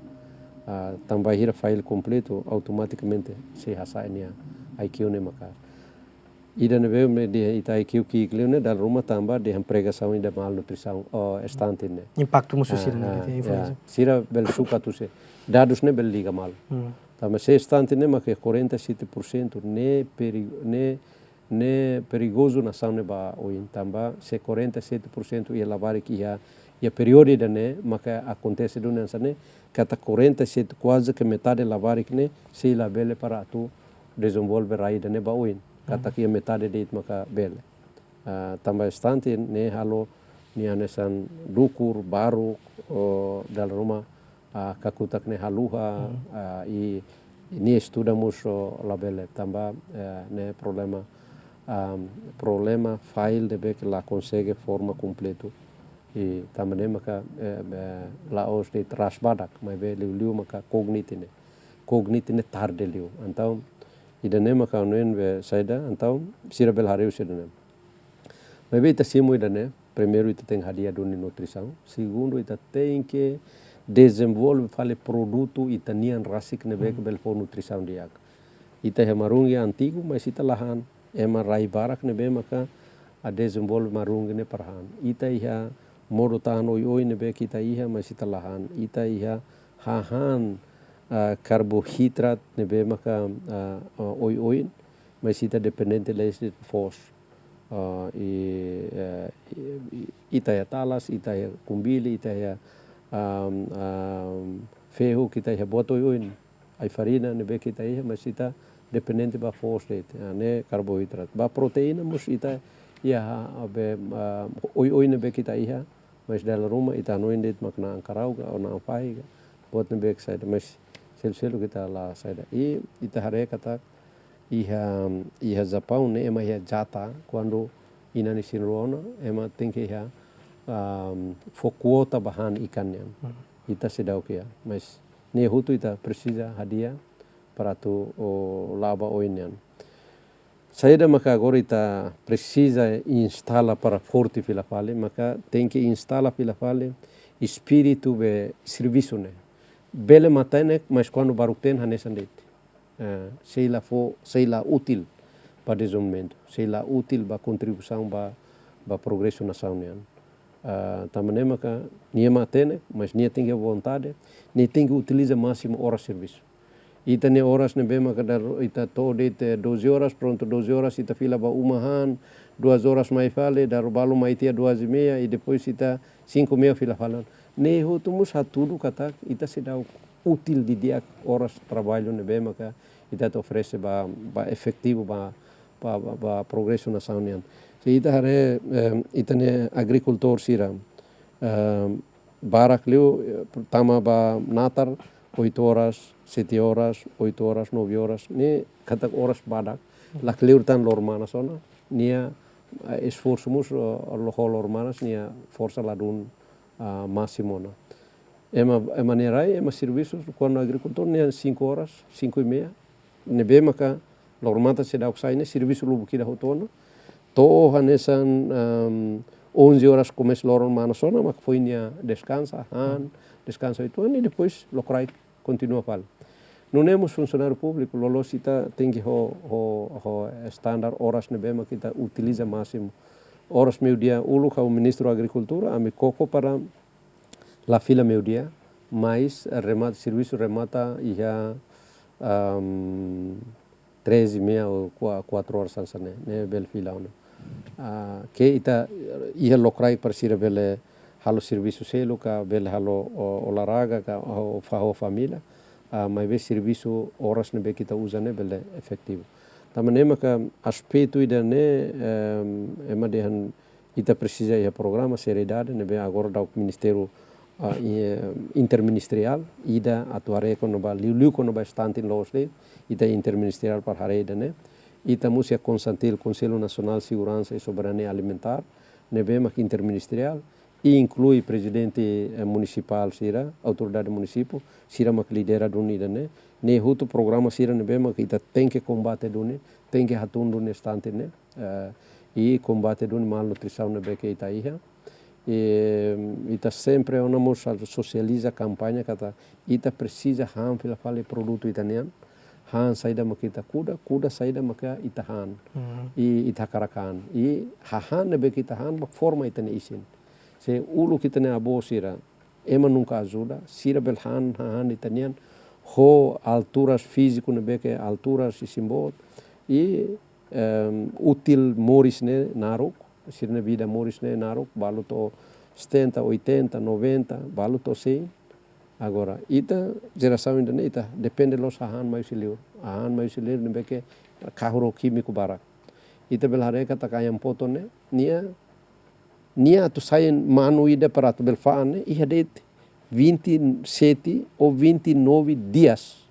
Ah, tanba bainhira file kompletu, automatikamente sei hasa'e nia I Q ne'e maka'as. Ida ne'ebé mak dehan ita I Q ki'ik liu ne'e dala ruma tanba dehan pregasaun ida malnutrisaun, oh, stunting ne'e. Impaktu mós husi Ah, ne'e, ah, influénsia. Ya. Sira bele sukat husi. Dadus ne'e bele liga malu. Hmm. Tanba se stunting ne'e mak quarenta e sete por cento ne'e peri-, ne'e, ne'e perigozu nasaun ne'e ba oin tanba se quarenta e sete por cento iha labarik iha, iha períodu ida-ne'e maka akontese duni hanesan ne'e, katak quarenta e sete, kuaze ke metade labarik ne'e sei labele para atu dezenvolve rai ida-ne'e ba oin. Katak iha metade de'it maka bele. Ah, tanba stunting ne'e halo nia hanesan dukur, baruk, oh, dala ruma, ah, kakutak ne'e haluha, ah, i, i nia estuda mós labele tanba, eh, ne'e problema, ah, problema file ne'ebé ke la konsege forma kompletu. I tanba ne'e maka, eh, eh, la'ós de'it ras badak, maibé liuliu maka kogniti ne'e. Kogniti ne'e tarde liu. Entaun, ida-ne'e maka hanoin be saida, entaun, sira bele haree husi ida-ne'e. Maibé ita simu ida-ne'e, primeiru ita tenke hadi'a duni nutrisaun, segundu ita tenke dezenvolve fali produtu ita-nian rasik ne'ebé ke bele fó nutrisaun di'ak. Ita iha marungi antigu, mas ita la han, ema rai barak ne'ebé maka dezenvolve marungi ne'e para han. Ita iha modo tahan oioin ne'ebé ke ita iha, mas ita la han. Ita iha hahán, ah, karbohidrat ne'ebé maka, ah, ah, oioin, mas ita dependente de'it foos. Ah, i, eh, i, i, ita iha talas, ita iha kumbili, ita iha, am, am, fehuk, ita iha buat oioin. Ai-farina ne'ebé ke ita iha, mas ita dependente ba foos de'it, ah, ne'e karbohidrat. Ba proteína mós ita iha, ah, be, ah, oioin ne'ebé ke ita iha, mas dala ruma ita hanoin de'it mak na'an karau ka, ou na'an fahi ka, buat ne'ebé ke saida, mas selu-seluk ita la saida. I ita haree katak iha, iha Japaun ne'e ema iha jata, kuandu inan isin-rua ona, ema tenke iha, am, fó kuota ba han ikan nian. Hmm. Ita seidauk iha, mas ne'e hotu ita presiza hadi'a para atu, oh, la'o ba oin nian. Saida maka agora ita presiza instala para forte fila fali, maka tenke instala fila fali espíritu be servisu ne'e. Bele matenek, mas kuandu baruk-teen hanesan de'it. Eh, sei la fó, sei la útil ba dezenvolvimentu, sei la útil ba kontribuisaun ba, ba progresu nasaun nian. Ah, tanba ne'e maka nia matenek, mas nia tenke vontade, nia tenke utiliza másimu oras servisu. Ita-nia oras ne'ebé maka dala ruma ita to'o de'it doze horas, prontu doze horas ita fila ba uma han, duas horas mai fali, dala ruma balu mai tiha duas e meia, i depois ita cinco e meia fila fali. Ne'e hotu mós hatudu katak ita seidauk útil didi'ak oras traballu ne'ebé maka ita atu oferese ba, ba efetivu ba, ba, ba, ba progresu nasaun nian. Se ita haree, em, ita-nia agrikultór sira, em, barak liu, eh, tama ba natar oito horas, sete horas, oito horas, nove horas. Ne'e katak oras badak. La kleur tan loron manas ona. Nia, eh, esforsu mós, eh, lo ho loron manas, nia forsa ladún, ah, másimu ona. Ema, ema nia rai, ema servisu, kuandu agrikultór nia cinco horas, cinco e meia. Ne'ebé maka loron matan seidauk sai ne'e servisu lubuk ida hotu ona. To'o hanesan, em, onze horas komesa loron manas ona, mak foin nia deskansa, han, deskansa oito horas, i depois lokraik kontinua fali. Nune'e mós funsionáriu públiku, loloos ita tenke ho, ho, ho standar oras ne'ebé mak ita utiliza másimu. Oras meiudia uluk ha'u Ministru Agrikultura, ami koko para la fila meiudia, mas remata, servisu remata iha, am, três e meia ou qua-, quatro horas hanesan ne'e, ne'e bele fila ona. Ah, ke ita iha lokraik para sira bele halo servisu seluk ka, bele halo o-, olahraga ka, ou fa-, ou família, ah, maibé servisu oras ne'ebé ke ita uza ne'e bele efetivu. Tanba ne'e maka aspetu ida-ne'e, em, ema dehan ita presiza iha programa seriedade, ne'ebé agora daudaun ministériu, ah, i, eh, interministeriál, ida atu haree kona-ba, liuliu kona-ba stunting loos de'it, ita interministeriál para haree ida-ne'e. Ita mós iha konsantil, Konsellu Nasionál Seguransa i Soberania Alimentár, ne'ebé mak interministeriál, i inklui prezidente, eh, munisipál sira, autoridade munisípiu, sira mak lidera duni ida-ne'e, ne'e hotu programa sira ne'ebé mak ita tenke kombate duni, tenke hatún duni estante ne'e, eh, i kombate duni malnutrisaun ne'ebé ke ita iha. I, ita sempre ona mós sosializa kampaña katak ita presiza han fila fali produtu ita-nian, han saida mak ita kuda, kuda saida mak ita han. Mhm. I ita hakarak han. I hahán ne'ebé ke ita han mak forma ita-nia isin. Se uluk ita-nia avó sira, ema nunka ajuda, sira bele han, hahán ita-nian, ho alturas fíziku ne'ebé ke alturas isin boot. I, em, útil moris ne'e naruk, sira-nia vida moris ne'e naruk, balu to'o setenta, oitenta, noventa, balu to'o cem. Agora, ita jerasaun ida-ne'e ita depende loos hahán mai husi liur. Hahán mai husi liur ne'ebé ke kahur ho kímiku barak. Ita bele haree katak ayam potong ne'e, nia, nia atu sai manu ida para atu bele fa'an ne'e, iha de'it vinte e sete ou vinte e nove dias.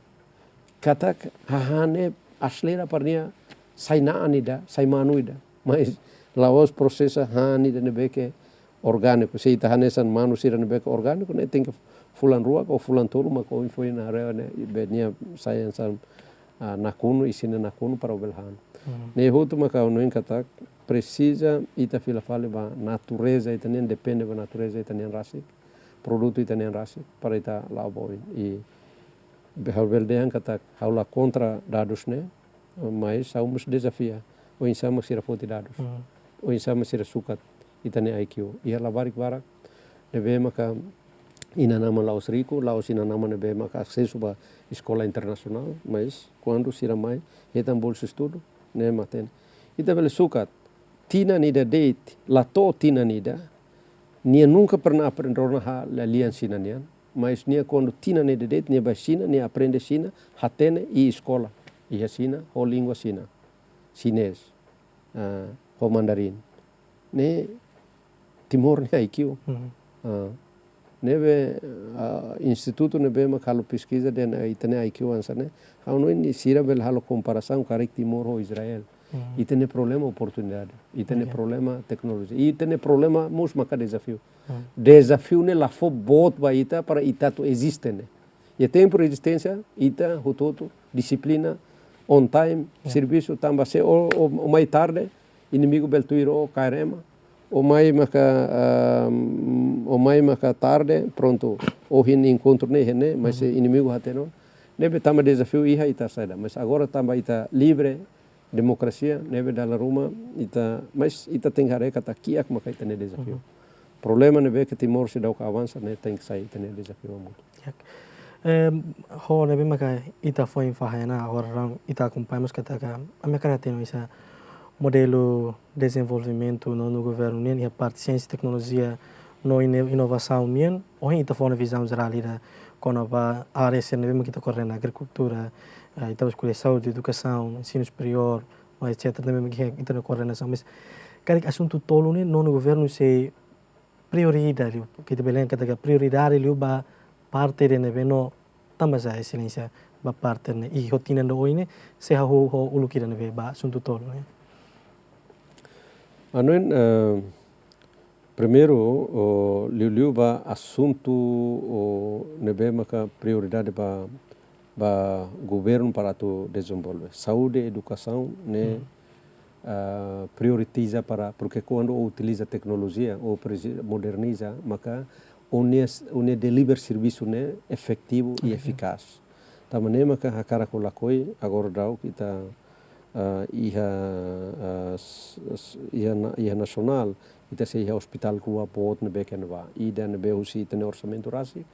Katak hahán ne'e aselera para nia sai na'an ida, sai manu ida. Mas la'ós prosesa hahán ida ne'ebé ke orgániku. Se ita hanesan manu sira ne'ebé ke orgániku, ne'e tenke fulan rua ou fulan tolu mak oin foin haree ne'e, be nia sai hanesan, ah, nakonu, isin ne'e nakonu para bele han. Hmm. Ne'e hotu mak ha'u hanoin katak presiza ita fila fali ba natureza ita-nian, depende ba natureza ita-nian rasik, produtu ita-nian rasik, para ita la'o ba oin. I be ha'u bele dehan katak ha'u la kontra dadus ne'e, mas ha'u mós dezafia. Oinsá mak sira foti dadus. Hmm. Oinsá mak sira sukat ita-nia I Q. Iha labarik barak ne'ebé maka inan-aman la'ós riku, la'ós inan-aman ne'ebé maka asesu ba eskola internasionál, mas kuandu sira mai hetan bolsa estudu, ne'e matenek. Ita bele sukat tinan ida de'it, la to'o tinan ida, nia nunka pernah aprende rona ha'u-nia lian Xina nian, mas nia kuandu tinan ida de'it, nia bá Xina, nia aprende Xina, hatene i eskola iha Xina, ho língua Xina, xinés, ah, ho mandarin. Ne'e Timor nia I Q. Mhm. Ah, ne'ebé, ah, institutu ne'ebé mak halo peskiza dehan ita-nia I Q hanesan ne'e, ha'u hanoin sira bele halo komparasaun karik Timor ho Israel. Mhm. Ita-nia problema oportunidade, ita-nia, oke, problema teknolojia, ita-nia problema mós maka dezafiu. Mhm. Dezafiu ne'e la fó boot ba ita para ita atu eziste ne'e. Iha tempu rezisténsia, ita hotu-hotu, dixiplina, on time, ya, servisu, tanba se ó, ó, ó mai tarde, inimigu bele tuir ó, kaer ema. Ó mai maka, ah, ó mai maka tarde, prontu, ohin enkontru ne'e iha ne'e, mas, mhm, se inimigu hatene ona. Ne'ebé tanba dezafiu iha ita saida. Mas agora tanba ita livre, demokrasia, ne'ebé dala ruma ita, mas ita tenke haree katak kiak maka ita-nia dezafiu. Mhm. Problema ne'ebé ke Timor seidauk avansa ne'e tenke sai ita-nia dezafiu hamutuk. Ya. Em, ho ne'ebé maka ita foin fahe ona, agora ita akompaña mós katak, ami hakarak hatene oinsá modelu dezenvolvimentu nonu governu nian iha parte siénsia, teknolojia no ine-, inovasaun nian, ohin ita fó ona vizaun jerál ida kona-ba área sira ne'ebé mak ita koordena, agrikultura, eh, ita bele ko'alia saúde, edukasaun, ensinu superiór, no et cetera, ne'ebé mak ita-nia koordenasaun. Mas karik asuntu tolu ne'e nonu governu sei prioridade liu, ke ita bele dehan katak prioridade liu ba parte ida ne'ebé no tanba sá, Exelénsia, ba parte ne'e, i ho tinan ida oin ne'e, se hahú ho uluk ida ne'ebé ba asuntu tolu ne'e? Ha'u hanoin, eh, primeiru, ó, liuliu ba asuntu, ó, ne'ebé maka prioridade ba, ba governu para atu dezenvolve. Saúde, edukasaun, ne'e, hmm, ah, prioritiza para, porque kuandu ó utiliza teknolojia, ó presi-, moderniza, maka ó-nia, ó-nia deliver servisu ne'e efetivu i, oke, efikás. Tanba ne'e maka hakarak ha'u lakohi, agora daudaun ita, ah, iha, ah, s-, s-, iha na-, iha nasionál, ita sei iha ospitál rua boot ne'ebé ke iha ne'ebá. Ida ne'ebé husi ita-nia orsamentu rasik,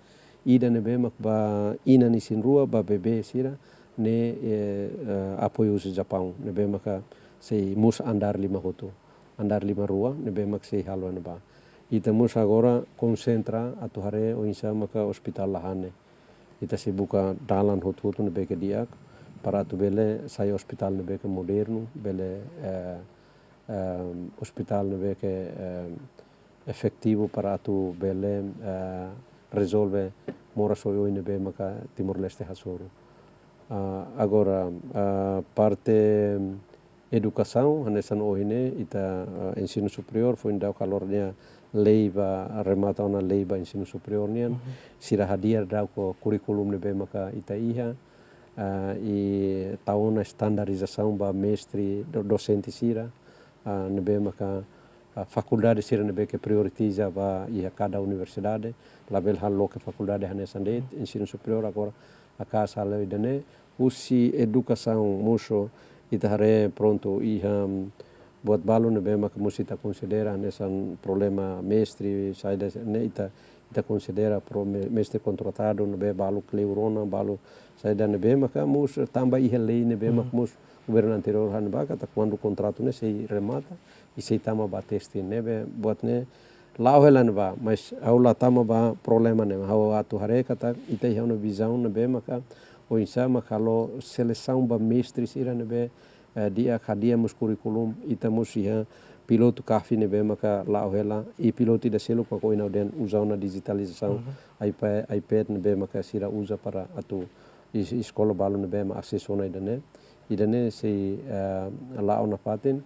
ida ne'ebé mak ba inan isin-rua, ba bebé sira, ne'e, eh, eh, apoiu husi Japaun, ne'ebé maka sei mós andár lima hotu, andár lima rua, ne'ebé mak sei halo iha ne'ebá. Ita mós agora konsentra atu haree oinsá maka ospitál la han ne'e. Ita sei buka dalan hotu-hotu ne'ebé ke di'ak, para atu bele sai ospitál ne'ebé ke modernu, bele, eh, eh, ospitál ne'ebé ke, eh, efetivu para atu bele, eh, rezolve moras oioin ne'ebé maka Timor-Leste hasoru. Ah, agora, ah, parte Edukasaun, hanesan ohin ne'e, ita, eh, ensinu superiór, foin daudauk hala'o nia lei ba, remata ona lei ba ensinu superiór nian, sira hadi'a daudauk kurríkulu ne'ebé maka ita iha, ah, i tau ona estandarizasaun ba mestre, do-, dosente sira, ah, ne'ebé maka, ah, fakuldade sira ne'ebé ke prioritiza ba iha kada universidade, labele halo loke fakuldade hanesan de'it, ensinu superiór agora hakaas halo ida-ne'e, husi edukasaun mós ita haree prontu iha buat balu ne'ebé maka mós ita konsidera hanesan problema mestre, saida ne'e ita, ita konsidera pro-, me-, mestre kontratadu ne'ebé balu kleur ona, balu saida ne'ebé maka mós tanba iha lei ne'ebé maka mós governu anteriór hanoin ba katak kuandu kontratu ne'e sei remata, i sei tama ba teste ne'ebé buat ne'e la'o hela ne'ebá, mas ha'u la tama ba problema ne'e, ha'u atu haree katak ita iha ona vizaun ne'ebé maka oinsá maka halo selesaun ba mestre sira ne'ebé, eh, di'ak hadi'a mós kurríkulu, ita mós iha pilotu CAFI ne'ebé maka la'o hela, i pilotu ida seluk maka ohin ha'u dehan uza ona dijitalizasaun, iPa-, iPad ne'ebé maka sira uza para atu es-, eskola balu ne'ebé mak asesu ona ida-ne'e. Ida-ne'e sei, eh, la'o nafatin,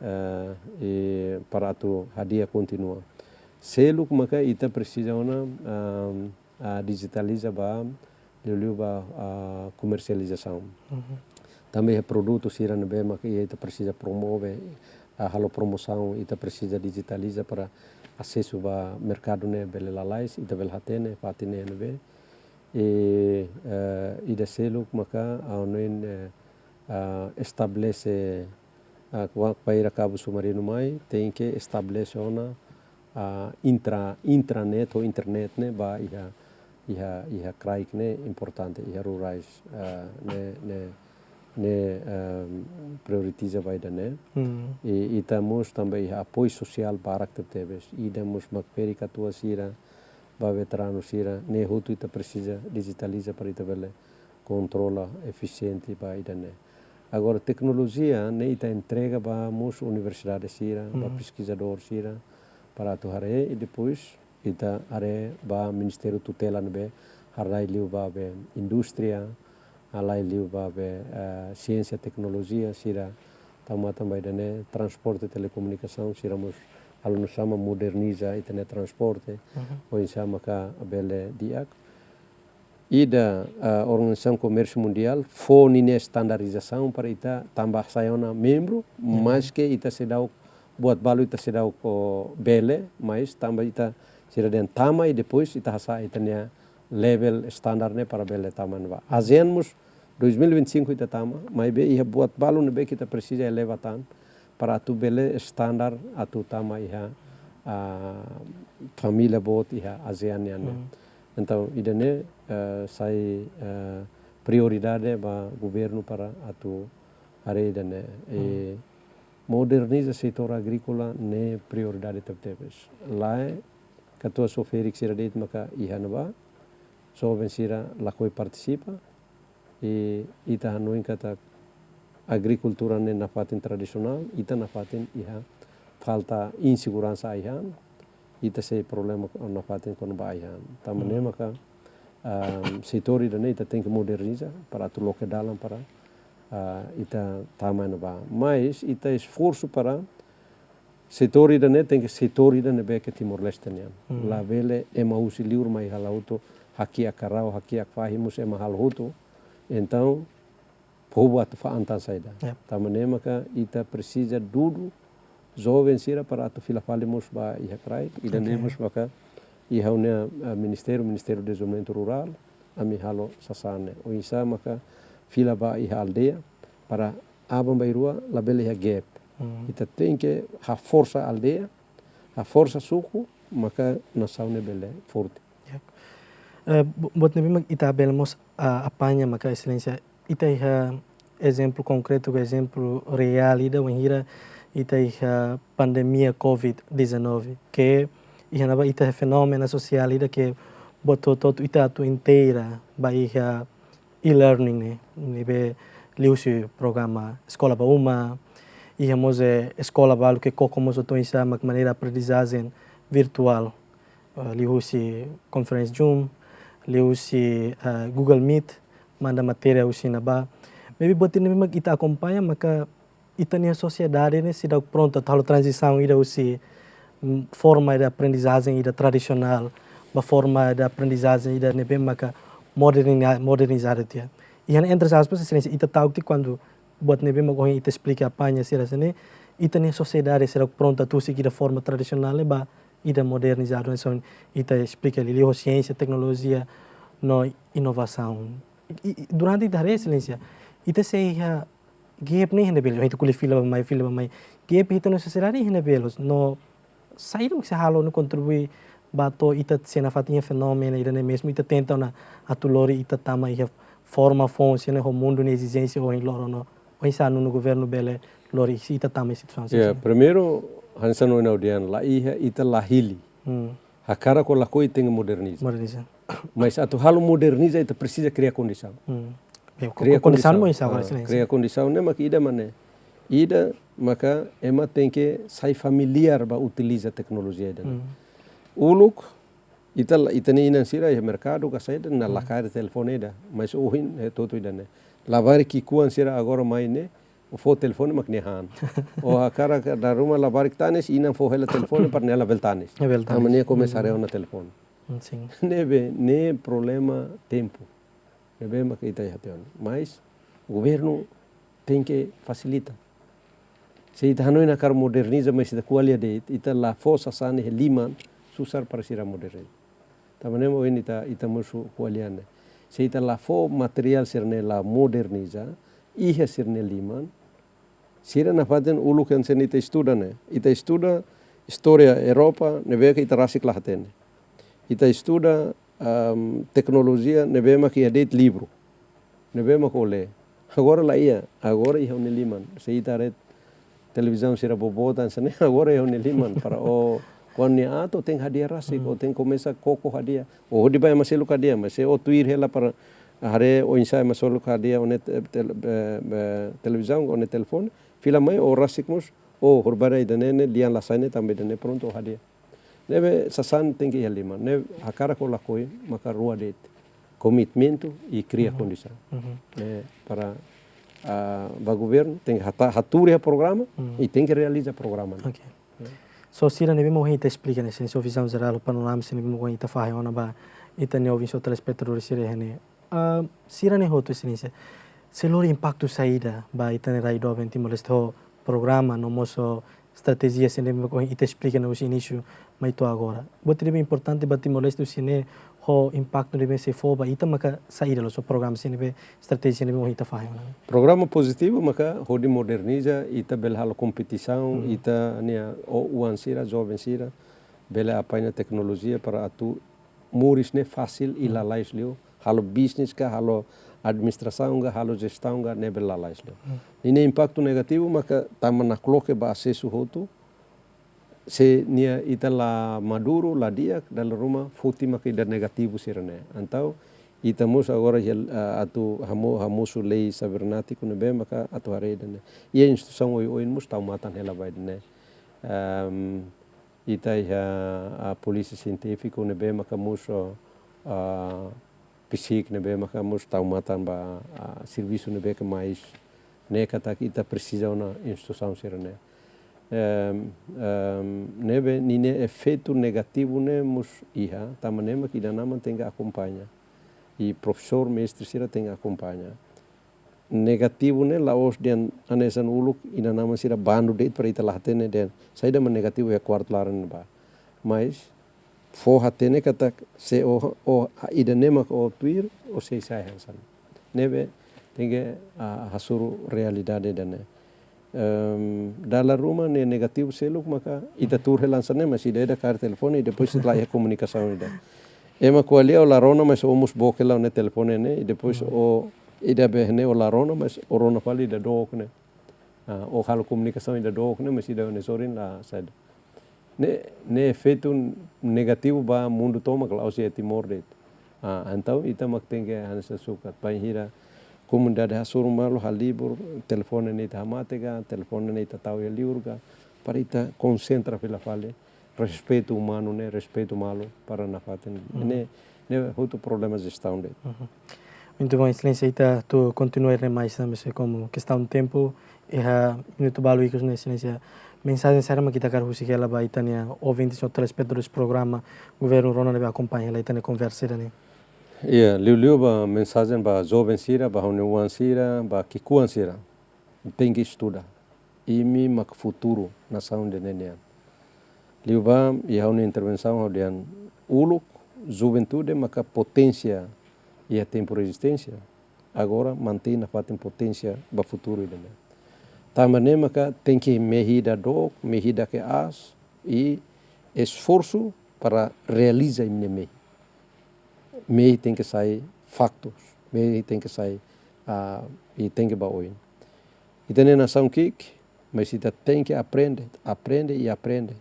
eh, i para atu hadi'a kontinua. Seluk maka ita presiza ona, ehm, ah, dijitaliza ba, liuliu ba, ah, komersializasaun. Tanba iha produtu sira ne'ebé maka iha ita presiza promove, ah, halo promosaun, ita presiza dijitaliza para asesu ba merkadu ne'e bele lalais, ita bele hatene, fatin ne'ebé. I, eh, ida seluk maka, ah, hanoin, eh, ah, estabelese, ah, kuak baira kabu submarinu mai, tenke estabelese ona, ah, intra-, intranet ou internet ne'e ba iha, iha, iha kraik ne'e importante, iha rurais, ah, ne'e, ne'e, ne'e, ehm, prioritiza ba ida-ne'e. I, ita mós tanba iha apoiu sosiál barak tebetebes. Ida mós mak ferik-katuas sira, ba veteranu sira, ne'e hotu ita presiza dijitaliza para ita bele kontrola efisiente ba ida-ne'e. Agora, teknolojia ne'e ita entrega ba mós universidade sira, ba peskizadór sira, para atu haree, i depois ita haree ba ministériu tutela ne'ebé halai liu ba be indústria, halai liu ba be, eh, siénsia teknolojia sira, tama tanba ida-ne'e transporte telekomunikasaun sira mós halo nu'usá mak moderniza ita-nia transporte, oinsá maka bele di'ak. Ida, ah, Organizasaun Komérsiu Mundiál fó ninia estandarizasaun para ita tanba sai ona membru, maske ita seidauk buat balu ita seidauk bele, mas tanba ita sira dehan tama i depois ita hasa'e ita-nia level standar ne'e para bele tama ne'ebá. ASEAN mós dois mil e vinte e cinco ita tama, maibé iha buat balu ne'ebé ke ita presiza eleva tan para atu bele standar atu tama iha, ah, família boot iha ASEAN nian ne'e. Entaun, ida-ne'e, eh, sai, eh, prioridade ba governu para atu haree ida-ne'e. I moderniza setór agríkola ne'e prioridade tebetebes. Lae, katuas ou ferik sira de'it maka iha ne'ebá, joven sira lakohi partisipa, i ita hanoin katak agrikultura ne'e nafatin tradisionál, ita nafatin iha falta inseguransa ai-han, ita sei problema nafatin kona-ba ai-han. Tanba ne'e maka, ah, setór ida-ne'e ita tenke moderniza para atu loke dalan para, ah, ita tama ne'ebá. Mas ita esforsu para setór ida-ne'e tenke setór ida ne'ebé ke Timor-Leste nian. Labele ema husi liur mai halo hotu, hakiak karau, hakiak fahi mós ema halo hotu. Entaun, povu atu fa'an tan saida. Tanba ne'e maka ita presiza dudu joven sira para atu fila fali mós ba iha kraik, ida-ne'e mós maka iha ha'u-nia, ah, ministériu, Ministériu Dezenvolvimentu Rurál, ami halo sasán ne'e. Oinsá maka fila ba iha aldeia, para aban-bainrua labele iha gap. Ita tenke haforsa aldeia, haforsa suku, maka nasaun ne'e bele forte. Eh, bu-, buat ne'ebé mak ita bele mós, ah, apaña maka Exelénsia, ita iha ezemplu konkretu, ezemplu reál ida, wainhira ita iha pandemia covid dezanove, ke iha ne'ebá ita iha fenómenu sosiál ida ke buat hotu-hotu ita atu inteira ba iha e-learning ne'e, ne'ebé liuhusi programa Eskola ba Uma, iha mós, eh, eskola balu ke koko mós oinsá mak maneira aprendizajen virtuál, eh, liuhusi konferénsia Zoom, liuhusi, eh, Google Meet, manda matéria husi ne'ebá. Maibé buat ne'ebé mak ita akompaña maka ita-nia sosiedade ne'e seidauk prontu atu halo tranzisaun ida husi, mm, forma de aprendizajen ida tradisionál ba forma de aprendizajen ida ne'ebé maka moderni-, modernizadu tiha. Iha ne'e entre aspas, Exelénsia, ita ta'uk tiha kuandu buat ne'ebé maka ohin ita esplika, apaña sira hanesan ne'e, ita-nia sosiedade seidauk prontu atu husik ida forma tradisionál ne'e ba ida modernizadu, hanesan ita esplika liuliu ho siénsia, teknolojia no inovasaun. I, i, durante ita haree, Exelénsia, ita sei iha gap ne'e iha ne'e belo, ita ko'alia fila ba mai, fila ba mai. Gap iha ita-nia sosiedade iha ne'e belo, no saida mak sei halo no kontribui ba to'o ita sei nafatin iha fenómenu ida-ne'e, mezmu ita tenta ona atu lori ita tama iha forma foun sira-ne'e ho mundu nia ezijénsia ohin loron, no oinsá nu'udar governu bele lori ita tama iha situasaun Ya, sira-ne'e. Primeiru, hanesan ohin ha'u dehan, la iha, ita la hili. Hmm. Hakarak ka lakohi tenke moderniza. Moderniza. Mas atu halo moderniza ita presiza kria kondisaun. Hmm. Ya, ko-, Kria ko-, kondisaun kondisaun. Mo oinsá agora, Ah, Exelénsia? Kria kondisaun ne'e mak ida mak ne'e. Ida maka ema tenke sai familiár ba utiliza teknolojia ida-ne'e. Hmm. Uluk, ita la, ita-nia inan sira iha merkadu ka saida, ná la Hmm. kaer telefone ida, mas ohin, eh, hotu ida-ne'e. Labarik ki'ikoan sira agora mai ne'e, fó telefone mak nia han. Ó hakarak dala ruma labarik tanis, inan fó hela telefone para nia labele tanis. Labele tanis. Tanba nia komesa Hmm. haree ona telefone. Hmm, sin. Ne'ebé, ne'e problema tempu. Ne'ebé maka ita iha tiha ona. Mas governu tenke fasilita. Se ita hanoin hakarak moderniza, mas ita ko'alia de'it, ita la fó sasán iha liman, susar para sira moderniza. Tanba ne'e ohin ita, ita mosu ko'alia ne'e. Se ita la fó materiál sira-ne'e la moderniza, iha sira-nia liman, sira nafatin uluk hanesan ita estuda ne'e. Ita estuda istória Europa, ne'ebé ke ita rasik la hatene. Ita estuda, am, teknolojia, ne'ebé mak iha de'it livru. Ne'ebé mak ó lee. Agora la iha, agora iha ó-nia liman. Se ita haree televizaun sira boboot hanesan ne'e, agora iha ó-nia liman. Para ó, kuandu nia aat, ó tenke hadi'a rasik, Hmm. ó tenke komesa koko hadi'a. Ó hodi bá ema seluk hadi'a, mas se ó tuir hela para haree oinsá ema seluk hadi'a ó-nia te-, tel-, be-, be-, televizaun, ó-nia telefone, fila mai ó rasik mós, ó horibainrua ida-ne'e, ne'e, lian la sai ne'e, tanba ida-ne'e prontu ó hadi'a. Ne'ebé sasán tenke iha liman, ne'e hakarak ka lakohi maka rua de'it. Komitmentu i kria Mhm. kondisaun. Mhm. Ne'e para, ah, ba governu tenke hata-, hatuur iha programa Mhm. i tenke realiza programa. Oke. Ya. So, sira ne'ebé mak ohin ita esplika ne'e, sira-nia vizaun jerál, panorama sira ne'ebé mak ohin ita fahe ona ba ita-nia ouvinte, telespetadór sira iha ne'e. Ah, sira-ne'e hotu, Exelénsia, sei lori impaktu saida ba ita-nia rai doben Timor-Leste ho programa no mós ho estratéjia sira ne'ebé mak ohin ita esplika ne'e husi inísiu mai to'o agora? Buat ne'ebé importante ba Timor-Leste husi ne'e ho impaktu ne'ebé sei fó ba ita maka saida loos, programa sira ne'ebé, estratéjia sira ne'ebé mak ohin ita fahe ona? Programa pozitivu maka hodi moderniza, ita bele halo kompetisaun, Hmm. ita-nia o-, oan sira, joven sira, bele apaña teknolojia para atu moris ne'e fasil i Hmm. lalais liu, halo bisnis ka, halo administrasaun ka, halo jestaun ka, ne'e bele lalais liu. Hmm. Ninia impaktu negativu maka tanba nakloke ba asesu hotu, se nia ita la maduru, la di'ak, dala ruma foti maka ida negativu sira-ne'e. Entaun, ita mós agora iha, ah, atu hamo-, hamosu lei sibernétiku ne'ebé maka atu haree ida-ne'e. Iha instituisaun oioin mós tau matan hela ba ida-ne'e. Ehm, ita iha, ah, polísia sientífiku ne'ebé maka mós, ah, psík ne'ebé maka mós tau matan ba, ah, servisu ne'ebé ke mais ne'e katak ita presiza ona instituisaun sira-ne'e. Em, em, ne'ebé ninia efeitu negativu ne'e mós iha, tanba ne'e mak inan-aman tenke akompaña. I profesór, mestre sira tenke akompaña. Negativu ne'e la'ós dehan hanesan uluk inan-aman sira bandu de'it para ita la hatene dehan saida mak negativu iha kuartu laran ne'ebá. Mas fó hatene katak se ó, ó, ida-ne'e mak ó tuir, ó sei sai hanesan. Ne'ebé tenke, ah, hasoru realidade ida-ne'e. Em, dala ruma ne'e negativu seluk maka ita tuur hela hanesan ne'e, mas ida-idak kaer telefone, i depois la iha komunikasaun ida. Ema ko'alia ó la rona, mas ó mós book hela ó-nia telefone ne'e, i depois Hmm. ó, ida be ne'e ó la rona, mas ó rona fali ida dook ne'e. Ah, ó halo komunikasaun ida dook ne'e, mas ida ne'e sorin la saida. Ne'e, ne'e efeitu negativu ba mundu tomak, la'ós iha Timor de'it. Ah, entaun ita mak tenke hanesan sukat. Bainhira komunidade hasoru malu, halibur, telefone ne'e ita hamate ka, telefone ne'e ita tau iha liur ka, para ita konsentra fila fali respeitu umanu ne'e, respeitu malu para nafatin. Mhm. Ne'e, ne'e hotu problema jestaun de'it. Mhm. Muito bom, Exelénsia, ita atu kontinua ne'e, mas também sei komu kestaun tempu, iha minutu balu ikus ne'e, Exelénsia, mensajen saida mak ita hakarak husik hela ba ita-nia ouvintes no telespetadores programa Governo Rona ne'ebé akompaña hela ita-nia konversa ida-ne'e? Iya, liuliu ba mensajen ba joven sira, ba ha'u-nia oan sira, ba ki'ikoan sira. Tenke estuda. Imi mak futuru nasaun ida-ne'e nian. Liu ba, iha ha'u-nia intervensaun ha'u dehan uluk, juventude maka poténsia iha tempu rezisténsia. Agora mantein nafatin poténsia ba futuru ida-ne'e. Tanba ne'e maka tenke mehi ida dook, mehi ida ke aas, i esforsu para realiza imi-nia mehi. Mehi tenke sai faktus, mehi tenke sai, ah, i tenke ba oin. Ita-nia nasaun ki'ik, mas ita tenke aprende, aprende i aprende,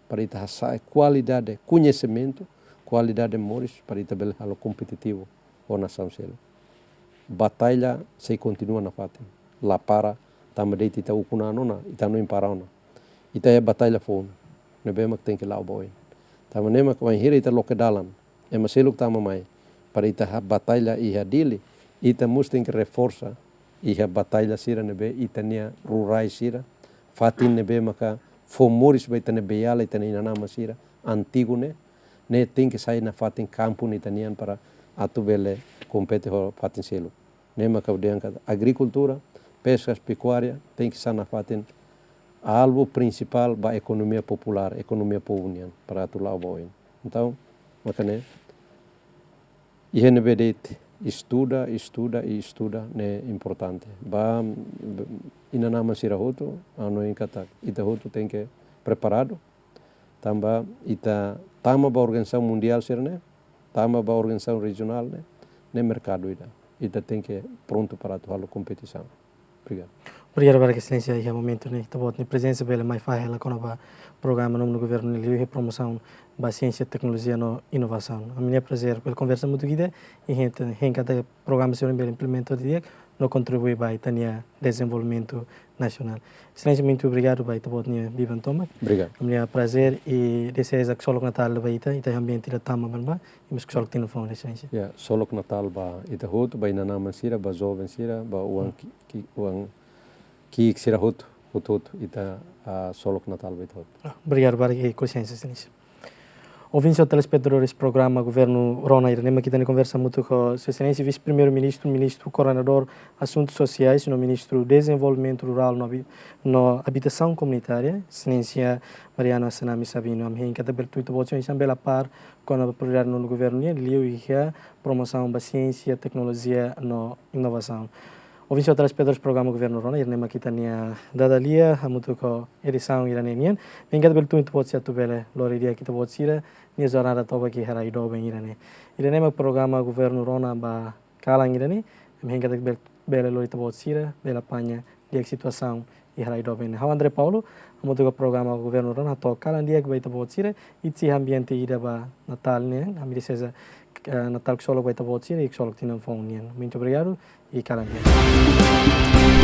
para ita hasa'e kualidade koñesimentu, kualidade moris, para ita bele halo kompetitivu ho nasaun seluk. Batalla sei kontinua nafatin, la para, tanba de'it ita ukun an ona, ita hanoin para ona. Ita iha batalla foun, ne'ebé mak tenke la'o ba oin. Tanba ne'e mak bainhira ita loke dalan, ema seluk tama mai, para ita ha-, batalla iha Dili, ita mós tenke reforsa iha batalla sira ne'ebé ita-nia rurais sira, fatin ne'ebé maka fó moris ba ita-nia beiala, ita-nia inan-aman sira antigu ne'e, ne'e tenke sai nafatin kampu ita-nian para atu bele kompete ho fatin seluk. Ne'e maka ha'u dehan katak agrikultura, peskas, pekuária, tenke sai nafatin alvu prinsipál ba ekonomia populár, ekonomia povu nian, para atu la'o ba oin. Entaun, maka ne'e, iha ne'ebé de'it estuda, estuda i estuda ne'e importante. Ba, inan-aman sira hotu, ha'u hanoin katak ita hotu tenke preparadu, tanba ita tama ba organizasaun mundiál sira-ne'e, tama ba organizasaun rejionál ne'e, ne'e merkadu ida. Ita tenke prontu para atu halo kompetisaun. Obrigadu. Obrigadu barak, Exelénsia, iha momentu ne'e ita-boot nia prezensa bele mai fahe hela kona-ba programa Nomunu Governu nian, liuliu iha promosaun ba siénsia, teknolojia no inovasaun. Ami-nia prazér bele konversa hamutuk ida, i hein, hein katak programa sira bele implementa di'ak no kontribui ba ita-nia dezenvolvimentu nasionál. Exelénsia, muito obrigado ba ita-boot nia biban tomak. Obrigadu. Ami-nia prazér i dezeja ksolok Natál ba ita, ita ambiente ida tama ba ne'ebá, i mós ksolok tinan foun, Exelénsia. Ya, ksolok Natál ba ita hotu, ba inan-aman sira, ba joven sira, ba oan ki-, ki-, oan ki'ik sira hotu, hotu-hotu, ita, ah, ksolok Natál ba ita hotu. Ah, obrigadu barak i com licença, Exelénsia. Ouvintes no telespetadores programa Governo Rona, ida-ne'e mak ita-nia konversa hamutuk ho Sua Exelénsia Vise-Primeiru-Ministru, Ministru Koordenadór Asuntus Sosiais no Ministru Dezenvolvimentu Rurál no Abi-, no Abitasaun Komunitária, Exelénsia Mariano Assanami Sabino. Ami hein katak bele tuir ita-boot sira, ita bele a par kona-ba prioridade Nomunu Governu nian, liuliu iha promosaun ba siénsia, teknolojia no inovasaun. Ouvintes no telespetadores programa Governo Rona, ida-ne'e mak ita-nia dada lia hamutuk ho edisaun ida-ne'e nian. Ami hein katak bele tuir ita-boot sira atu bele lori di'ak ita-boot sira-nia jornada toba iha rai doben ida-ne'e. Ida-ne'e mak programa Governo Rona ba kalan ida-ne'e. Ami hein katak bele, bele lori ita-boot sira bele apaña di'ak situasaun iha rai doben ne'e. Ha'u André Paulo, hamutuk ho programa Governo Rona, hato'o kalan di'ak ba ita-boot sira, i sei iha ambiente ida ba Natál ne'e, ami dezeja, eh, Natál ksolok ba ita-boot sira, i ksolok tinan foun nian. Muito obrigado, i kalan di'ak.